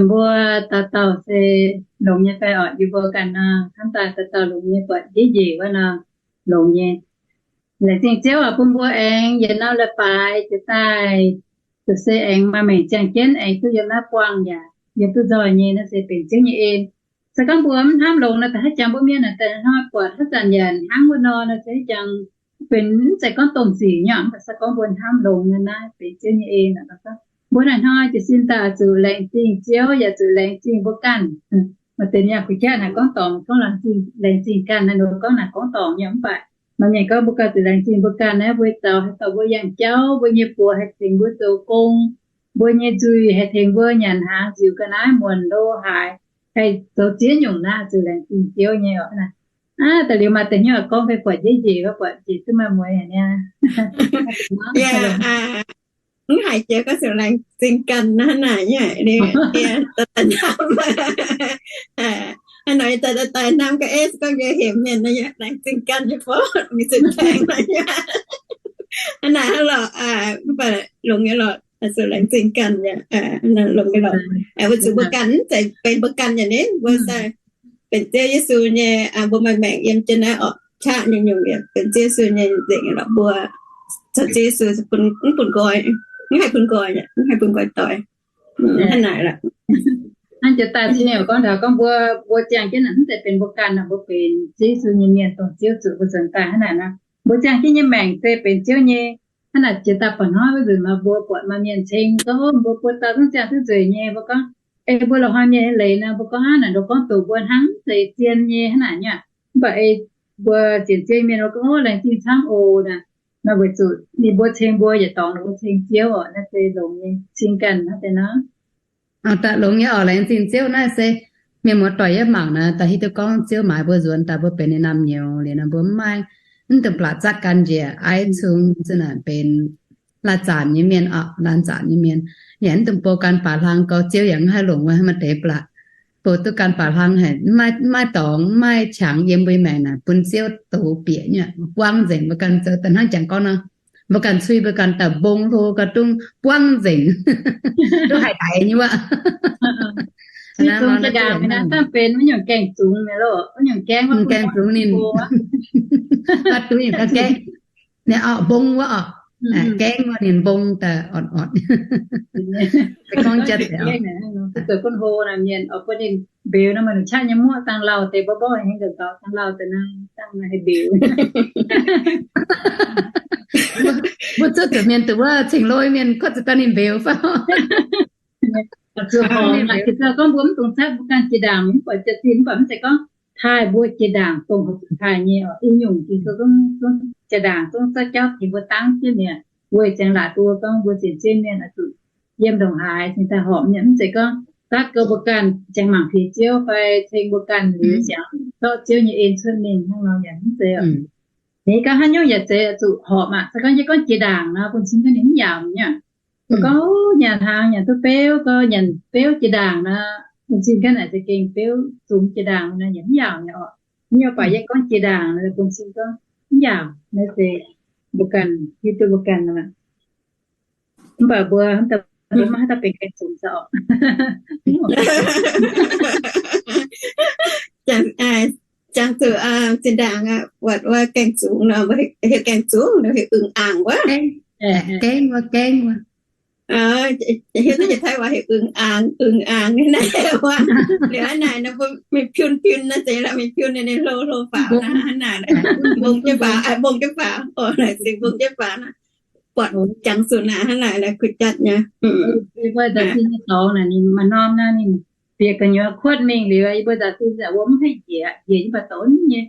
Mbuo dauh dauh se longx nyei fai orqc? Yie mbuo ganh nor, hnamv daaih dauh dauh longx nyei buatc njiec njiec wuov nor, longx nyei. Laengz zingh Ziouv oc, bun mbuo aengx yietc norm leiz-baaix jiex daaih, zuqc se aengx maaih maengc ziangh jienv aengx duqv yiem naaiv buangh yaac yiem duqv nzoih nyei, naaiv se benx Ziouv nyei en. Se gorngv mbuo mv hnamv longx nor, da'haaix jangx mbuo mienh naaic daaih hnoi buatc haaix zanc yaac hnangv wuov nor, naaiv se jangx benx mv zeiz gorngv domh sic nyei, mv baac se gorngv mbuo hnamv longx nor, naaiv benx Ziouv nyei en. Mbuo naaic hnoi jiez sin daaih zuqc laengz zingh Ziouv yaac zuqc laengz zingh mbuo ganh. Maaih deix mienh kuh jaav naaic gorngv dorngc, gorngv laengz zingh, laengz zingh ganh naaiv, ninh mbuo gorngv naaic gorngv dorngc nyei, mv baac maaih mienh gorngv mbuo ganh zuqc laengz zingh mbuo ganh naaiv, mbuo zaux haaix dauh mbuo yangh jauv, mbuo nyei buoz haih tengx mbuo zoux gong, mbuo nyei nzuih haih tengx mbuo nyanc hnaangx ziux ga'naaiv muonc lo haaix, haih zoux ziex nyungc naaiv zuqc laengz zingh Ziouv nyei oc. Aav, da'liuz maaih deix hnyouv gorngv fai buatc njiec njiec, buatc njiec duqv maaih mueiz haic niaa. Mv haiz jiex gorngv zuqc laengz zingh ganh naaiv naaic nyei, hnangv nor daaih daaih hnamv ga'eix gorngv njiec hemx mienh naaiv, laengz zingh ganh nyei fai, mingh zuqc baengx naaiv nyei. Hnangv naaic lorqc, mv baac longx nyei lorqc, zuqc laengz zingh ganh, longx nyei lorqc. Weic zuqc mbuo ganh mv zeiz benx mbuo ganh nyei ni, mbuo se benx Ziouv Yesu nyei, mbuo maaih maengc yiem jienv naaiv orqc, qaqv nyungc-nyungc yaac benx Ziouv Yesu nyei nzengc lorqc. Mbuo caux Ziouv Yesu mv bun nqoi, mv haih bun nqoi, mv haih bun nqoi doix. Hnangv naaic lorqc. Hnangv jiex daaih zinh nyei gorngv taux gorngv mbuo, mbuo ziangh jienv naaic mv zeiz benx mbuo ganh naaic, mbuo benx Ziouv Yesu nyei mienh, dongh Ziouv zuqc mbuo nzuonx daaih hnangv naaic nor. Mbuo ziangh jienv nyei maengc se benx Ziouv nyei. Hnangv naaic jiex daaih ba'hnoi wuov nzunc nor, mbuo buatc maaih mienh ceng gorngv mbuo buo dauh zungv ziangh duqv nzueic nyei, mbuo gorngv, ei mbuo loz-hnoi mienh leiz nor, mbuo gorngv hnangv naaic, mbuo gorngv doqc mbuo hnangv zeiz zien nyei hnangv naaic nyei. Mv baac ei mbuo zienc zien mienh mbuo gorngv, o, laengz zingh camv oc naaic. Nor weic zuqc ninh mbuo ceng mbuo yietc dorngx, ninh mbuo ceng Ziouv oc. Naaiv se longx nyei, cing ganh hnangv deix nor. Daaih longx nyei oc, laengz zingh Ziouv. Naaiv se mienh muoz-doic yie mangc naaic, daaih hiuv duqv gorngv Ziouv maaiz mbuo nzuonx daaih mbuo benx ninh naamh nyouz liuz nor, mbuo mv maaih, mv dungx blatc zatv gan njiec, aiv cung zinh naaic benx laanh zaanc nyei mienh oc, laanh zaanc nyei mienh. Yaac mv dungx bou gan baac hlang gau, Ziouv yaac mv haih longc mbuo maaih deix blatc. Bou duqv gan baac hlang haic, mv maaih dorngx, mv maaih qangx yiem mbuo maengc naaic, bun Ziouv douz bieqc nyei. Buangv nzengc, mbuo ganh zoux daaih hnangv jangx gorngv nor, mbuo ganh cui mbuo ganh daaih mbong hlo gau dungv buangv nzengc, duqv haih daix nyei wuov. Zungv jiex ndaangc naaiv dangh benx wuov nyungc gaengh zungx, wuov nyungc gaengh, gaengh zungx ninh, duqv nyungc gaengh, ninh mbong wuov oc, gaengh wuov ninh mbong daaih orn-orn. Gorngv jatv, gunv hlo naaic mienh oix bun ninh mbeux nor, maaih nqa'haav nyei muoqv dangh lauh deix, mborqv mborqv hengx ga'nzauh dangh lauh deix naaiv, dangh naaiv haih mbeux. Mbuo zuov zuqc mienh duqv wuov ceng-loi mienh kuotv zuqc daaih ninh mbeux fai? Zuqc horpc naaic, jiex gorngv mbuo mv dungx zatv, mbuo ganh jiex ndaangc mv buatc jaax-zinh, mv baac mv zeiz gorngv taaih mbuo jiex ndaangc dongh horpc zuqc taaih nyei oc. Ih nyungc Ging-Sou zungv, zungv jiex ndaangc zungv zorqv jauv tengx mbuo dangv jienv mi'aqv. Weic ziangx laatc duqv gorngv mbuo zienc zien mienh oix zuqc yiem ndongc haaix cingx daaih horpc nyei. Mv zeiz gorngv zatv gau mbuo ganh ziangx mangc piex Ziouv fai ceng mbuo ganh liuz ziangx zorqv Ziouv nyei en cuotv mingh hnangv nor yaac mv zeiz oc. Ninh gorngv haaix nyungc yaac zeiz zuqc horpc aqv. Se gorngv yie gorngv jiex ndaangc nor, bun cing ganh ninh mv yaauc nyei aqv. Gorngv nyanc hnaangx nyanc duqv beuv, gorngv nyanc beuv jiex ndaangc nor, bun cing ganh naaic za'gengh beuv zungx jiex ndaangc nor, yaac mv yaauc nyei oc. Mv baac yie gorngv jiex ndaangc nor, bun cing gorngv mv yaauc. Naaiv se mbuo ganh hiuv duqv mbuo ganh nor. Mv baac mbuo, mbuo maiv haaix dauh benx gaengh zungx zaqc oc. Jangx zuqc zinh ndaangc aqv, buatc wuov gaengh zungx nor, mbuo heuc gaengh zungx nor, heuc ưng-angc wuov. Gaengh wuov, gaengh wuov. Hiuv duqv jiex Taiv waac heuc ưng-angc, ưng-angc naaiv wuov. Liuz hnangv naaic nor mbuo mingh piun piun naaiv zeiz lorqc, mingh piun ninh hlo hlo faaux naaiv, hnangv naaic mbong jienv faaux, mbong jienv faaux, naaic se mbong jienv faaux naaic. Buatc jangx zuqc naaic hnangv naaic kuh jatv nyei. Mbuo daaih sin nyei dorngx naaic ninh maaih norm naaiv ninh bieqc gu'nyuoz kuotv mingh liuz, yie mbuo daaih sin wuom mv haih njiec, njiec nyei baac donx nyei.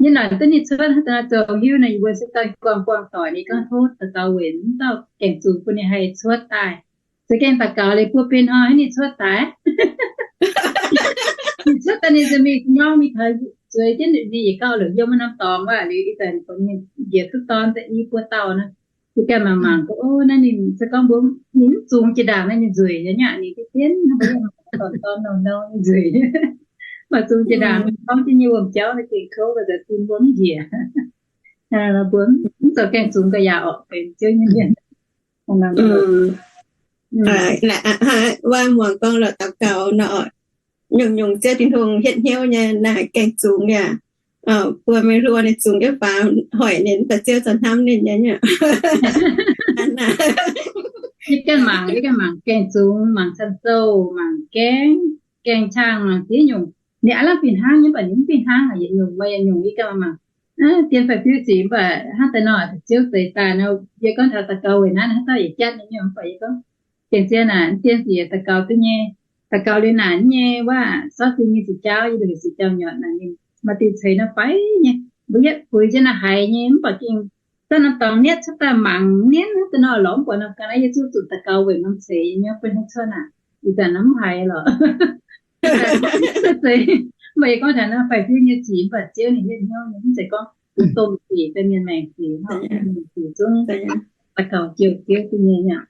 Nyei naaic duqv ninh cuotv hnangv da'naaiv zoux hiuv nor, yie mbuo se daaih buangh buangh doic ninh gorngv tov daux gaux weic mv dauh gaengh zungx bun ninh haih cuotv daaih. Za'gengh daux gaux liuz buo biei hnoi hnangv ninh cuotv daaih. Ninh cuotv daaih ninh ziouc mingh nyorng mingh taux zueiz jienv ninh yietc gauh longc yiem wuov norm dorngx wuov liuz ih zanc ninh njiec duqv dorn da'nyeic buo dauh nor. Yie ganh mangc mangc gorngv, o, naaiv ninh se gorngv mbuo ninh mv zungx jiex ndaangc naaiv ninh nzueic nyei aqv. Ninh diqv dien hnangv mbuo yiem dorn dorn nouh nouh ninh nzueic. Maaih zungx jiex ndaangc gorngv jienv nyei wuom-jauv naaiv gengh kouv, nza'hmien mbuo mv njiec. Mbuo mv zoux gaengh zungx ga'yaauc orqc, benx Ziouv nyei mienh. Wuov muangx gorngv lorqc daux gaux nor, nyungc-nyungc Ziouv Tin-Hungh hietv hnyouv nyei naaic gaengh zungx yaac. Mbuo mingh hluo ninh zungx jienv faaux, hoic ninh mv baac Ziouv za'hnamv ninh nyei. Yie ganh mangc, yie ganh mangc gaengh zungx, mangc camv-zouh, mangc gaengh, gaengh qangx, mangc ziex nyungc. Ninh aav lamh fih hnangv nyei, mv baac ninh mv fih hnangv yietc nyungc, maaih yietc nyungc yie ganh mangc, dien fai fiuv zic, mv baac hnangv daaih nor, Ziouv zeix daaih nor, yie gorngv taux daux gaux weic naaiv, haaix dauh yietc jatv nyei, mv baac yie gorngv, gengh zien naaic, dien zic daux gaux duqv nyei, daux gaux liuz naaic nyei waac, sortv sin nyei ziqc jauv, yie mbuo heuc ziqc jauv nyuatc naaic, ninh maaih diuh ceix nor faix nyei, mbuo yietv puix jienv naaiv haiz nyei, mv baac gengh zanc norm dorngx nietv cuotv daaih mangc nietv hnangv daaih nor lorz mv buatc nor, ga'naaiv yie zuqc zuqc daux gaux weic norm ceix nyei, bun hnangv cuotv naaic, ih zanc nor mv haiz lorqc. Mv zeiz, mv baac yie gorngv taux naaiv fai fiuv nyei zic, mv baac Ziouv ninh hietv hnyouv nyei, mv zeiz gorngv mbuo domh zic, deix mienh maengc zic, mienh zic zungv daux gaux jouh Ziouv duqv nyei aqv.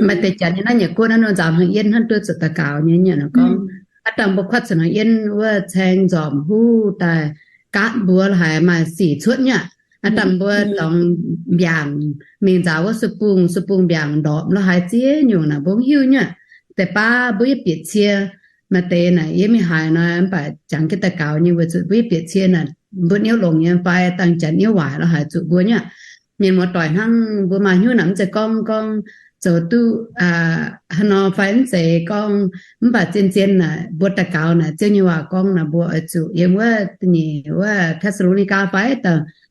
Maaih deix janx nyei naaiv nyiec guoqv naaiv nor nzaaux hnaangx yienv hnangv duqv zuqc daux gaux nyei nyanc nor gorngv, aav dangh mbuo kuatv zuqc hnaangx yienv wuov caeng nzormc huv daaih gaatv mbuo la'haiz maaih sic cuotv nyei aqv. Aav dangh mbuo dorngx mbiaangc mingh nzaaux wuov su bungh, su bungh mbiaangc ndorpc la'haiz ziex nyungc naaic mbuo mv hiuv nyei aqv. Deix baav mbuo yietv bieqc cie, maaih deix naaic yie mingh haiz nor, mv baac jangx jienv daux gaux nyei weic zuqc mbuo yietv bieqc cie naaic mbuo niouv longx nyei fai dangh janx niouv waaic la'haiz zuqc mbuo nyei aqv. Mienh muoz-doic hnangv mbuo maaih hnyouv naaic mv zeiz gorngv, gorngv zoux duqv haaix nor fai mv zeiz gorngv, mv baac zien-zien naaic mbuo daux gaux naaic Ziouv nyei waac gorngv naaic mbuo oix zuqc yiem wuov nyeic wuov Te^saa^lo^ni^gaa fai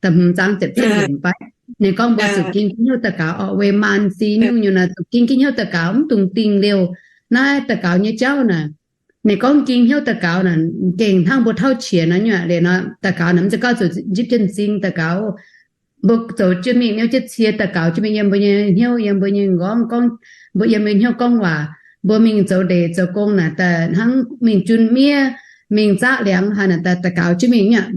da'hmz zaang ziepc cietv yiemc fai, ninh gorngv mbuo zuqc ging hnyouv daux gaux orqc, weic maan si nyungc-nyungc naaic zuqc ging hnyouv daux gaux, mv dungx dingh liouh. Naaiv daux gaux nyei jauv naaic, ninh gorngv ging hnyouv daux gaux naaic, gengh hnangv mbuo tauv qiex nor nyei aqv. Liuz nor daux gaux naaic mv zeiz gauh zuqc njipv jienv m'zing daux gaux. Mbuo zoux jienv mingh niouv jienv cie daux gaux jienv mingh yiem mbuo nyei hnyouv, yiem mbuo nyei m'nqorngv gorngv, mbuo yiem mbuo nyei hnyouv gorngv waac. Mbuo mingh zoux ndeic zoux gong naaic, daaih hnangv mingh jun miev, mingh zaqv liangx haaix naaic daaih daux gaux jienv mingh nyei aqv.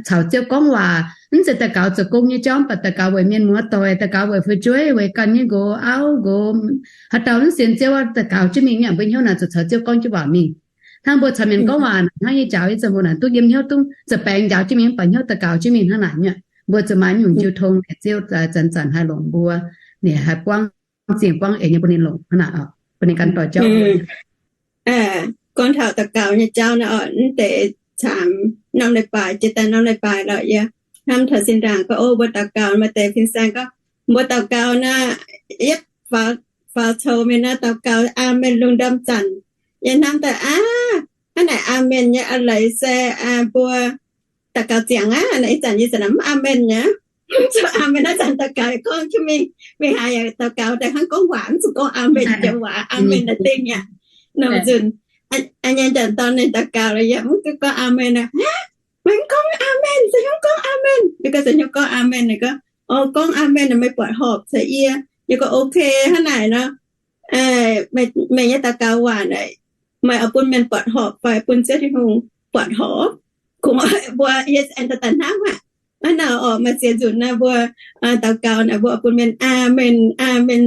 Caux Ziouv gorngv waac, mv zeiz daux gaux zoux gong nyei jauv, mv baac daux gaux weic mienh muoz doic, daux gaux weic fu'jueiv, weic ganh nyei nqox auv nqox, haaix dauh mv sienx Ziouv daux gaux jienv mingh nyei aqv. Mbuo hnyouv naaic zuqc caux Ziouv gorngv jienv waac mingh. Hnangv mbuo caux mienh gorngv waac naaic, hnangv nyei njaaux ih zanc mbuo naaic duqv yiem hnyouv dungv za'baengx njaaux jienv mingh, mv baac hnyouv daux gaux jienv mingh hnangv naaic nyei aqv. Mbuo zuqc maaih nyungc jiu tong, Ziouv zanc-zanc haih longc mbuo, ninh haih buangv zingh buangv eix nyei bun ninh longc hnangv naaic oc, bun ninh ganh doic jauv. Gorngv taux daux gaux nyei jauv naaic oc, mv deix caamx norm leiz-baaix, jiex daaih norm leiz-baaix lorqc, yie hnamv taux sin ndaangc gorngv, o, mbuo daux gaux, maaih deix fin-saeng gorngv, mbuo daux gaux naaic, yietv faaux, faaux coux mienh naaiv daux gaux, aamen lungh ndorm zanc. Yie hnamv daaih aqv, hnangv naaic aamen nyei a'leiz se mbuo daux gaux ziangx aqv. Naaic ih zanc yie zanc naaic mv aamen nyei, mv zuqc aamen naaiv zanc daux gaux gorngv jienv mingh. Mingh haaix yaac daux gaux daaih hnangv gorngv waac, mv zuqc gorngv aamen jiex waac, aamen naaic dingh aqv. Nor nzunc, a'nyei njanc dorn ninh daux gaux lorqc, yie mv zuqc gorngv aamen aqv. Meih mv gorngv aamen, se hnyouv gorngv aamen. Ninh gorngv se hnyouv gorngv aamen. Ninh gorngv, o, gorngv aamen meih buatc horpc caux yie. Yie gorngv, ok, hnangv naaic nor. Meih nyei daux gaux waac naaic, meih oix bun mienh buatc horpc fai bun Ziouv Tin-Hungh buatc horpc? Kungx oix mbuo yie aengx daaih hnamv aqv. Hnangv naaic oc, maaih ziex nzunc naaiv mbuo daux gaux naaic mbuo oix bun mienh aamen, aamen,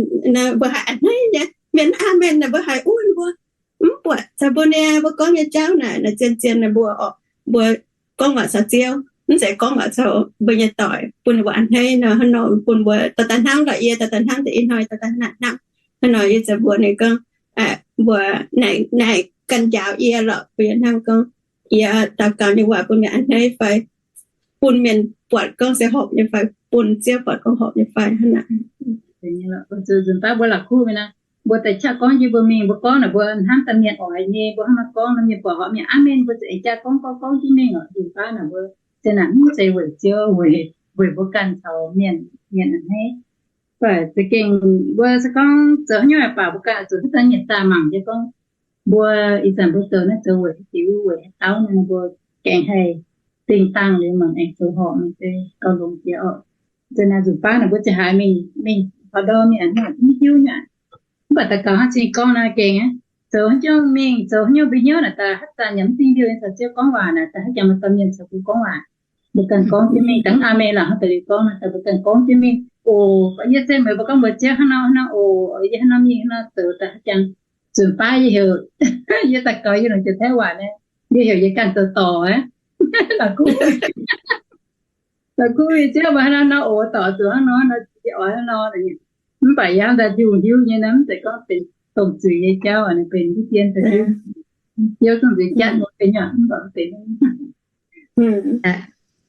mbuo haiz a'hneiv nyei. Mienh aamen naaic mbuo haiz wuov mbuo mv buatc caux mbuo niaa, mbuo gorngv nyei jauv naaic, naaic zien-zien naaic mbuo oc, mbuo gorngv waac caux Ziouv, mv zeiz gorngv waac caux mbuo nyei doic, bun mbuo a'hneiv nor. Hnangv nor bun mbuo dorh daaih hnamv lorqc, yie dorh daaih hnamv deix ih hnoi, dorh daaih hnamv. Hnangv nor yie zoux mbuox ninh gorngv, mbuo naaic ganh njaaux yie lorqc, mbuo yie hnamv gorngv yie daux gaux nyei waac bun mienh a'hneiv fai bun mienh buatc gorngv se horpc nyei fai, bun Ziouv buatc gorngv horpc nyei fai hnangv naaic. Nzunc baav mbuo la'kuqv mingh naaic, mbuo daaih qaqv gorngv jienv mbuo mingh, mbuo gorngv naaic mbuo hnamv daaih mienh oix nyei, mbuo hnangv nor gorngv nor mienh buatc horpc, mienh aamen, mbuo za'eix jaax gorngv gorngv gorngv jienv mingh oc. Nzunc baav naaic mbuo se naaic mv zeiz weic Ziouv, weic, weic mbuo ganh caux mienh, mienh a'hneiv. Mv baac za'gengh mbuo se gorngv zoux haaix nyungc baac mbuo ganh zuqc hnamv daaih mienh daaih mangc jienv gorngv, mbuo ih zanc mbuo zoux naaiv zoux weic haaix diuc, weic haaix dauh nor, mbuo gengh haih dingh dangh liuz mangc aengx zoux horpc mingh se gauh longx jiex oc. Za'naaic nzunc baav naaic mbuo ziouc haiz mingh, mingh taux ndorm mingh a'hneiv mv hiuv nyei aqv. Mv baac daux gaux hnangv zingh gorngv naaic gengh aqv, zoux haaix nyungc mingh, zoux haaix nyungc mbuo hnyouv naaic daaih haaix zanc yaac mv dingh liouh nyei caux Ziouv gorngv waac naaic, daaih haaix jangx maaih dauh mienh caux mbuo gorngv waac, mbuo ganh gorngv jienv mingh, dangh aamen lorqc hnangv daaih liuz gorngv naaic, daaih mbuo ganh gorngv jienv mingh. Oc, yie se meih mbuo gorngv mbuo Ziouv hnangv nor hnangv nor oc, yie hnangv nor mingh hnangv nor zoux daaih haaix jangx. Nzunc baav yie heuc, yie daux gaux yie longc jiex taiv waac naaic, yie heuc yie ganh zoux dorc aqv. La'kuqv, la'kuqv mingh Ziouv mbuo hnangv nor nor oc, dorc zuqc hnangv nor hnangv nor, yie oix hnangv nor. Mv baac yie hnamv daaih njunh hiuv nyei naaiv, mv zeiz gorngv benx domh zuiz nyei jauv, benx mv dien daaih hiuv. Yie zungv nzueic jatv mbuo benx nyei, mv baac benx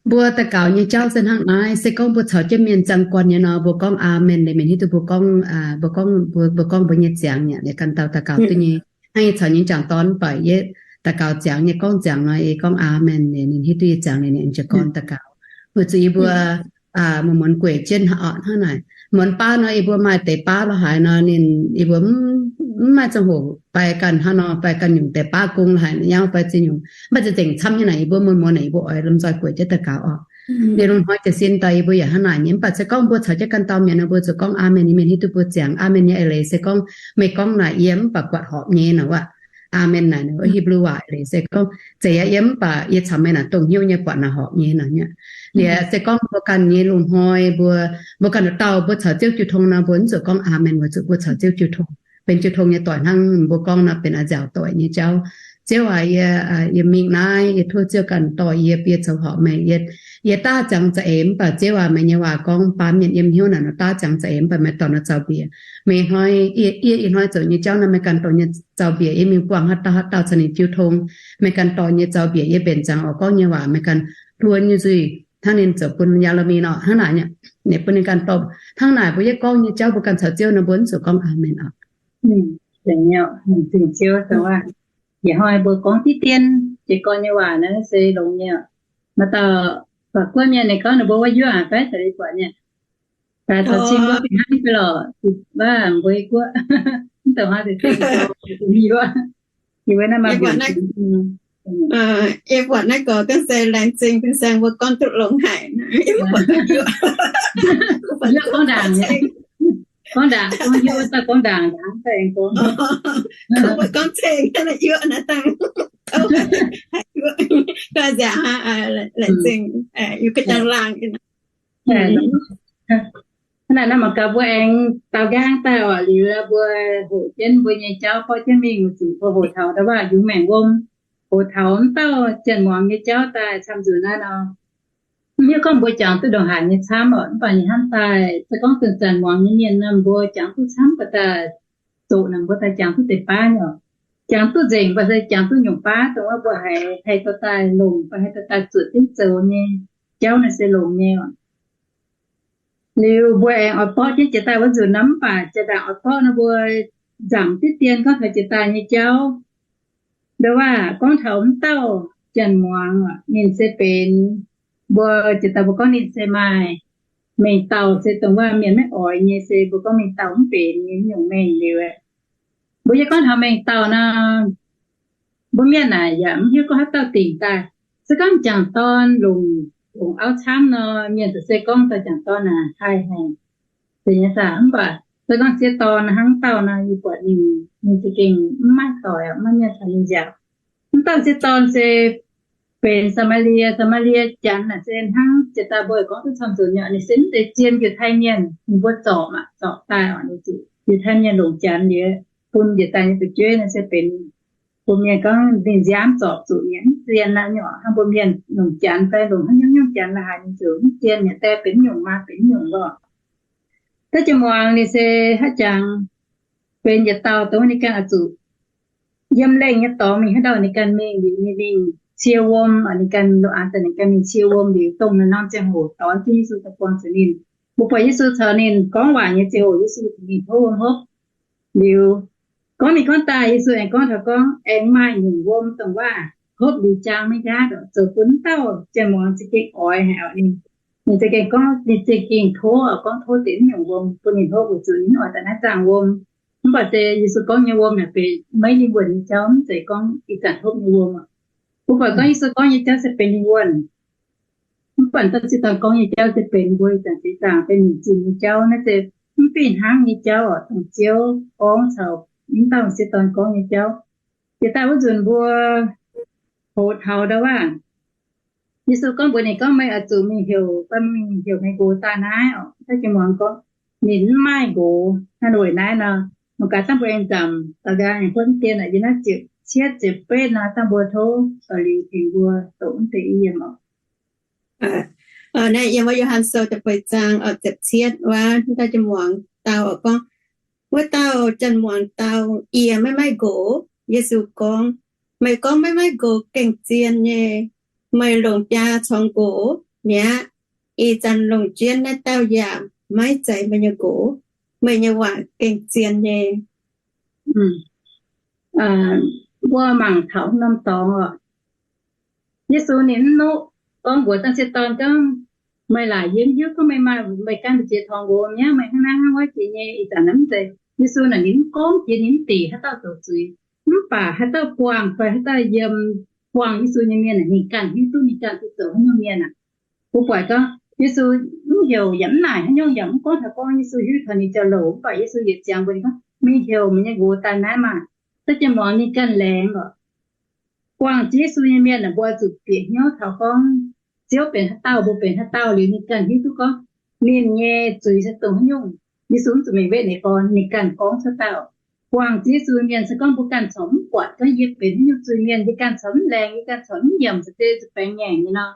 mbuo daux gaux nyei jauv se hnangv naaiv. Se gorngv mbuo caux jienv mienh ziangh guanh nyei nor, mbuo gorngv aamen liuz mienh hiuv duqv mbuo gorngv, mbuo gorngv, mbuo gorngv mbuo nyei ziangx nyei. Liuz ganh dauh daux gaux duqv nyei, hnangv yie caux nyei jangc dorn mv baac yie daux gaux ziangx nyei, gorngv ziangx nor yie gorngv aamen liuz ninh hiuv duqv yie ziangx liuz ninh jiez gorn daux gaux. Weic zuqc yie mbuo muonz-muonz gueic jienv hnangv naaic. Muonz baav nor yie mbuo maaih deix baav lorqc haaix nor ninh, yie mbuo mv maaih ziangh hoc fai ganh hnangv nor fai ganh nyungc deix baav gong lorqc haaix nyungc fai ziex nyungc, mv baac za'gengh camv nyei naaic yie mbuo muonz-muonz naaic yie mbuo oix lomh nzoih gueic jienv daux gaux oc. Liuz lungh hnoi jiez sin daaih yie mbuo yaac hnangv naaic nyei. Mv baac se gorngv mbuo caux jienv ganh dauh mienh nor mbuo zuqc gorngv aamen, yie mienh hiuv duqv mbuo ziangx. Aamen nyei eix leiz se gorngv meih gorngv naaic yie mv baac buatc horpc nyei nor aqv. Aamen naaic Hipv^lu waac leiz se gorngv zeiz aqv, yie mv baac yie caux meih naaic dongh hnyouv nyei buatc naaic horpc nyei nor aqv. Liuz se gorngv mbuo ganh nyei lungh hnoi mbuo, mbuo ganh dauh dauh mbuo caux Ziouv jiu tong nor mbuo mv zuqc gorngv aamen weic zuqc mbuo caux Ziouv jiu tong, benx jiu tong nyei doic hnangv mbuo gorngv nor benx a'nziaauc doic nyei jauv. Ziouv aac, yie, yie mingh naaiv, yie tov Ziouv ganh dorh yie, yie zoux horpc meih. Yie daav ziangx za'eix mv baac Ziouv aac, meih nyei waac gorngv baamh mienh yiem hnyouv naaic nor daav ziangx za'eix mv baac meih dorh nor zaux mbiec. Meih hnoi, yie, yie ih hnoi zoux nyei jauv nor meih ganh dorh nyei zaux mbiec. Yie mingh buangh haaix dauh haaix dauh caux ninh jiu tong, meih ganh dorh nyei zaux mbiec. Yie mbenc ziangx oix gorngv nyei waac meih ganh hluo nyei nzuih hnangv ninh zoux bun Yaa^le^mi nor hnangv naaic nyei. Ninh bun ninh ganh dorh hnangv naaic mbuo yietv gorngv nyei jauv mbuo ganh caux Ziouv nor mbuo mv zuqc gorngv aamen oc. Yietc hnoi mbuo gorngv diqv dien jiez gorn nyei waac naaiv se longx nyei. Maaih dauh Baac Guoqv mienh ninh gorngv ninh mbuo wuov yuoqv aac, baeqv daaih liuz buatc nyei. Daaih taux cin mbuo fih hnangv nyei lorqc, waac mbuo guoqv. Mv deix hnoi se, yie buatc naaiv gorx ga'naaiv se laengz zingh fin-saeng mbuo gorngv duqv longx haic. Gorngv ndaangc, gorngv ndaangc, gorngv hiuv, gorngv ndaangc, gorngv ceng, laengz zingh, yie ga'dangh laangh. Hnangv naaic nor mangc gaax mbuo aengx daaux nqaang daaih oc, liuz mbuo hoqc jienv mbuo nyei jauv, borqv jienv mingh zuqc mbuo hoqc taux ndau wuov yungz maengc wuom, hoqc taux mv dauh janx-muangz nyei jauv daaih camv nzunc naaiv nor, mv hiuv gorngv mbuo jangx duqv ndongc haaix nyei camv oc. Mv baac ninh hnamv daaih se gorngv zanc-zanc muangx nyei mienh nor, mbuo jangx duqv camv baac daaih zoqc naaic mbuo daaih jangx duqv deix baav nyei oc. Jangx duqv nzengc, mv baac se jangx duqv nyungc baav dongh wuov mbuo haiz haih dorh daaih longc, mv baac haih dorh daaih zuotc diuv zoux nyei jauv naaiv se longx nyei oc. Liuz mbuo aengx oix borqv jienv jiex daaih wuov nzunc nor, mv baac jiex ndaangc oix borqv nor, mbuo nzamc diqv dien gorngv taux jiex daaih nyei jauv. Ndau wuov gorngv taux mv dauh janx-muangz, ninh se benx, mbuo jiex daaih mbuo gorngv ninh se maaih mengh dauh, se dongh wuov mienh maiv oix nyei, se mbuo gorngv mengh dauh mv benx nyei nyungc mengh liuz. Mbuo yie gorngv taux mengh dauh nor, mbuo mienh naaic yaac mv hiuv gorngv haaix dauh dingc daaih. Se gorngv m'jangc dorn longc, longc auv camv nor, mienh ziouc se gorngv dauh m'jangc dorn naaic haih haic, zeiz nyei saah. Mv baac se gorngv sieqv dorn hnangv dauh nor, yie buatc ninh, ninh za'gengh mv maaih doic, mv maaih mienh caux ninh nziaauc. Mv dauh sieqv dorn se benx Saa^maa^lie. Saa^maa^lie Janx naaic se hnangv jiex daaih mbuo gorngv duqv camv nzunc nyei, ninh se mv zeiz zien Yiutai Mienh, ninh mbuo zorc maah, zorc daaih oc, ninh zuqc Yiutai Mienh longc Janx liuz bun njiec daaih nyei fu'jueiv naaic se benx bun mienh gorngv ninh nziaamv zorc zuqc mi'aqv, mv zien aqv nyei oc. Hnangv mbuo mienh longc Janx fai longc haaix nyungc nyungc Janx la'haaix, ninh zuqc mv zien mi'aqv, daaih benx nyungc maa benx nyungc lorqc. Da'jienv muangx ninh se haaix jangx benx yietc dauh dongh ninh ganh oix zuqc yiem lengh nyei dorngx mingh haaix ndau ninh ganh mingh liuz, ninh mingh cie wuom, ninh ganh lo aanx daaih ninh ganh mingh cie wuom liuz, dongh naaiv norm ziangh hoc dorh jienv Yesu daaih buangh zuqc ninh. Mbuo buatc Yesu caux ninh gorngv waac nyei ziangh hoc, Yesu caux ninh tov wuom hopv liuz, gorngv mingh gorngv daaih, Yesu aengx gorngv taux gorngv aengx maaih nyungc wuom dongh waac hopv liuz jaang maiv nqaatv, zoux bun wuov dauh janx-muangz za'gengh oix haic oc. Ninh, ninh za'gengh gorngv, ninh za'gengh tov, gorngv tov deix wuov nyungc wuom bun ninh hopv weic zuqc ninh oix daaih naaiv zaangh wuom. Mv baac se Yesu gorngv nyei wuom naaic benx maiv lingh wuonh nyei jauv, mv zeiz gorngv ih zanc hopv nyei wuom oc. Mbuo buatc gorngv Yesu gorngv nyei jauv se benx lingh wuonh. Mv baac dauh sieqv dorn gorngv nyei jauv se benx mbuo ih zanc seix zaangc benx nyungc zinh nyei jauv. Naaiv se mv fih hnangv nyei jauv oc, dongh Ziouv gorngv caux mv dauh sieqv dorn gorngv nyei jauv. Jiex daaih wuov nzunc mbuo hoz taux ndau wuov, Yesu gorngv mbuox ninh gorngv, Meih oix zuqc mingh heuc, fai mingh heuc meih nqox daaih naaiv oc. Da'jienv muangx gorngv ninh mv maaih nqox. Hnangv weic naaiv nor, mangc gaax dangh mbuo aengx nzamc daux gaux aengx buonv dien naaic yiem naaiv ziepc cietv ziepc betv nor, dangh mbuo tov doix-liuz tengx mbuo doqc mv deix i yiem oc. Naaiv yiem wuov Yo^han Sou da'feix zaang ziepc cietv wuov, da'jienv muangx dau oc gorngv, wuov dauh janx-muangz dau, Yie maiv maaih nqox. Yesu gorngv, Meih gorngv maiv maaih nqox gengh zien nyei. Meih longc biaa corng nqox mi'aqv. Ih zanc longc jienv naaiv dauh yaac maiv zeiz meih nyei nqox. Meih nyei waac gengh zien nyei. Mbuo mangc taux norm dorngx oc. Yesu ninh mv nuqv gorngv mbuox dangh sieqv dorn gorngv, Meih laaic yie mv hiuv gorngv meih maaih, meih ganh mbu'ziex corng nqox mi'aqv, meih hnangv naaiv hnangv wuov jiex nyei. Ih zanc naaiv mv zeiz. Yesu naaic ninh mv gorngv jiex, ninh mv dic haaix dauh zoux zuiz, mv baac haaix dauh buangh fai haaix dauh yiem buangh Yesu nyei mienh aeqv, ninh ganh hiuv duqv ninh ganh se zoux haaix nyungc mienh aqv. Mbuo buatc gorngv Yesu mv heuc yaac mv naaic haaix nyungc, yaac mv gorngv taux gorngv Yesu hiuv taux ninh jauv-louc, mv baac Yesu yietc ziangx mbuox ninh gorngv, Mingh heuc meih nyei nqox daaih naaiv maah! Da'jienv muangx ninh ganh laengz oc. Buangh Yesu nyei mienh aeqv, mbuo zuqc bieqc hnyouv taux gorngv Ziouv benx haaix dauh, mbuo benx haaix dauh liuz ninh ganh hiuv duqv gorngv ninh nyei zuiz se dongh haaix nyungc. Yesu mv zuqc mingh wetv ninh gorn, ninh ganh gorngv cuotv daaih. Buangh Yesu mienh se gorngv mbuo ganh corc mv buatc gorngv yie benx haaix nyungc zuiz-mienh, yie ganh corc mv laengz, yie ganh corc mv nyiemc, se zuqc baengx ngaengc nyei nor.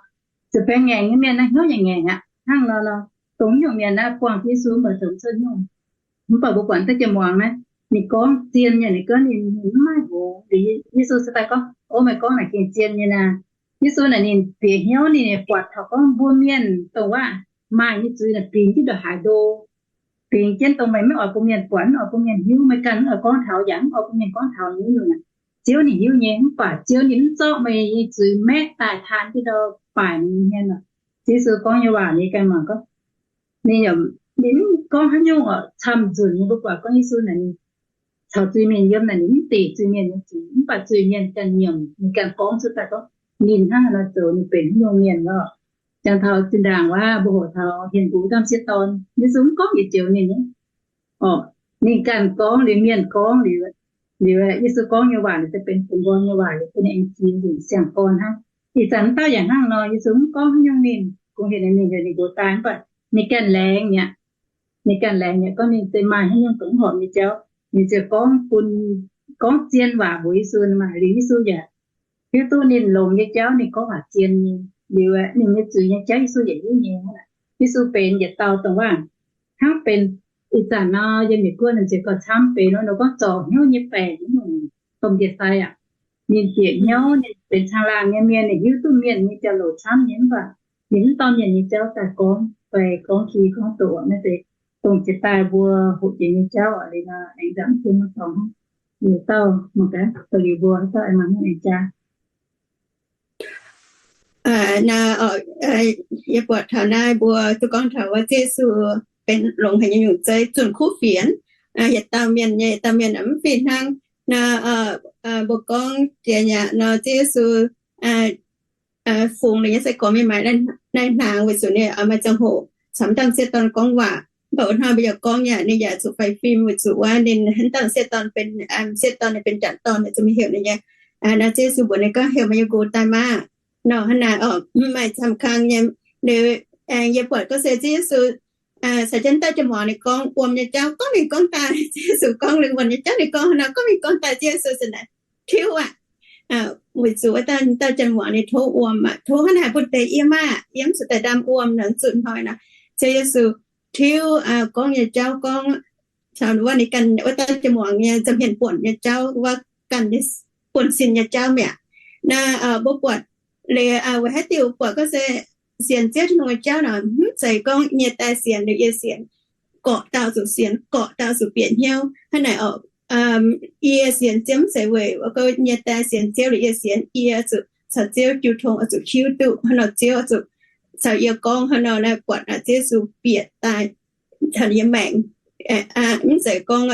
Zuqc baengx ngaengc nyei mienh naaiv hnyouv yaac ngaengc aqv. Hnangv nor nor, dongh nyungc mienh naaiv buangh Yesu mv baac zoux mv cuotv nyungc. Mv baac mbuo buatc da'jienv muangx naaiv, ninh gorngv zien nyei, ninh gorngv ninh mv maaih nqox. Yesu se daaih gorngv, Ov, meih gorngv naaic gengh zien nyei naaic. Yesu naaic ninh bieqc hnyouv, ninh buatc taux gorngv mbuo mienh dongh waac maaih nyei zuiz naaic bingx jienv ndongc haaix ndo, bingx jienv dongh meih maiv oix bun mienh buatc, mv oix bun mienh hiuv, meih ganh mv oix gorngv taux, yaac mv oix bun mienh gorngv taux nyei nyungc. Ziouv ninh hiuv nyei, mv baac Ziouv ninh mv zorqv meih nyei zuiz maeqv daaih taan jienv ndau baaic meih nyei hmien oc. Yesu gorngv nyei waac nyei ganh mangc gorngv, ninh, ninh mv gorngv haaix nyungc oc, camv-nzunc nyei. Mbuo buatc gorngv Yesu naaic ninh caux zuiz-mienh yiem naaic ninh mv dingc zuiz-mienh nyei zuiz, mv baac zuiz-mienh ganh nyiemc, ninh ganh gorngv cuotv daaih gorngv ninh hnangv naaic zoux ninh benx haaix nyungc mienh lorqc. Jangx taux zinh ndaangc wuov mbuo hoqc taux hienx gux dauh m'sieqv dorn, Yesu mv gorngv yietc joux ninh nyei. Orqc, ninh ganh gorngv liuz mienh gorngv liuz, liuz Yesu gorngv nyei waac liuz, se benx fungx nqoi nyei waac liuz, se ninh aengx jiex nzunc siang-gorn hnangv. Ih zanc dauh yaac hnangv nor, Yesu mv gorngv haaix nyungc ninh, kungx heuc ninh, ninh heuc ninh nqox daaih mv baac ninh ganh laengz mi'aqv. Ninh ganh laengz mi'aqv, gorngv ninh se maaih haaix nyungc ga'horpc nyei jauv, ninh ziouc gorngv bun, gorngv zien waac mbuox Yesu maah. Liuz Yesu yaac hiuv duqv ninh longx nyei jauv, ninh gorngv waac zien nyei. Liuz ninh nyei zuiz nyei jauv Yesu yaac hiuv nyei. Yesu benx yietc dauh dongh waac hnangv benx ih zanc nor yiem Meiv Guoqv ninh ziouc gauh camv benx nor, ninh gorngv zorc hnyouv nyei baengc nyungc domh ndie-sai aac. Ninh bieqc hnyouv, ninh benx caangh laangh nyei mienh, ninh hiuv duqv mienh nyei jauv-louc camv nyei mv baac ninh mv dorh mienh nyei jauv daaih gorngv fai gorngv ki gorngv doqc naaiv deix, dongh jiex daaih mbuo hoqc jiex nyei jauv oc. Liuz nor aengx nzangc mv bun maiv dorngx, liuz dauh mangc gaax, liuz mbuo dauh aengx mangc mv aengx jaa. Yie buatc taux naaiv mbuo duqv gorngv taux wuov Ziouv Yesu benx longx haic nyei nyungc zeiv zunh kuv fienx. Yietc dauh mienh nyei, yietc dauh mienh mv fih hnangv. Naaiv mbuo gorngv jiex yaac nor Ziouv Yesu fungx ninh nyei sai-gorx mingh maaiz naaiv hnaangx weic zuqc ninh oix maaih ziangh hoc caux m'sieqv dorn gorngv waac. Mv baac wuov hnoi mbuo yaac gorngv yaac ninh yaac zuqc faix fim weic zuqc wuov ninh, m'sieqv dorn benx, m'sieqv dorn ninh benx m'jangc dorn, zuqc mingh heuc ninh nyei. Naaiv Ziouv Yesu mbuox ninh gorngv, heuc meih nyei nqox daaih maah. Nor hnangv naaic orqc, mv maaih camv kang nyei. Liuz aengx yie buatc gorngv se Ziouv Yesu caux jienv dauh jien-muangz ninh gorngv wuom nyei jauv, gorngv mingh gorngv daaih. Ziouv Yesu gorngv lingh wuonh nyei jauv ninh gorngv hnangv nor, gorngv mingh gorngv daaih. Ziouv Yesu se naaic tiuv aqv. Weic zuqc wuov dauh, dauh jien-muangz ninh tov wuom aqv, tov hnangv naaic bun deix yie maah, yie mv zuqc daaih ndaam wuom nor, zuqc hnoi nor. Ziouv Yesu tiuv gorngv nyei jauv gorngv caux wuov ninh ganh wuov dauh jien-muangz nyei nza'hmien buonc nyei jauv wuov, ganh nyei buonv-sin nyei jauv mi'aqv. Naaiv mbuo buatc liuz weic haaix diuc buatc gorngv se sienx Ziouv Tin-Hungh nyei jauv nor, mv zeiz gorngv nyie daaih sienx liuz yie sienx, gorqv dauh zuqc sienx, gorqv dauh zuqc bieqc hnyouv hnangv naaic orqc. Yie sienx Ziouv mv zeiz weic gorngv nyie daaih sienx Ziouv liuz yie sienx, yie zuqc caux Ziouv jiu tong, oix zuqc hiuv duqv hnangv nor Ziouv oix zuqc caux yie gorngv hnangv nor, naaiv buatc naaic Ziouv Yesu bieqc daaih caux yie maengc. Mv zeiz gorngv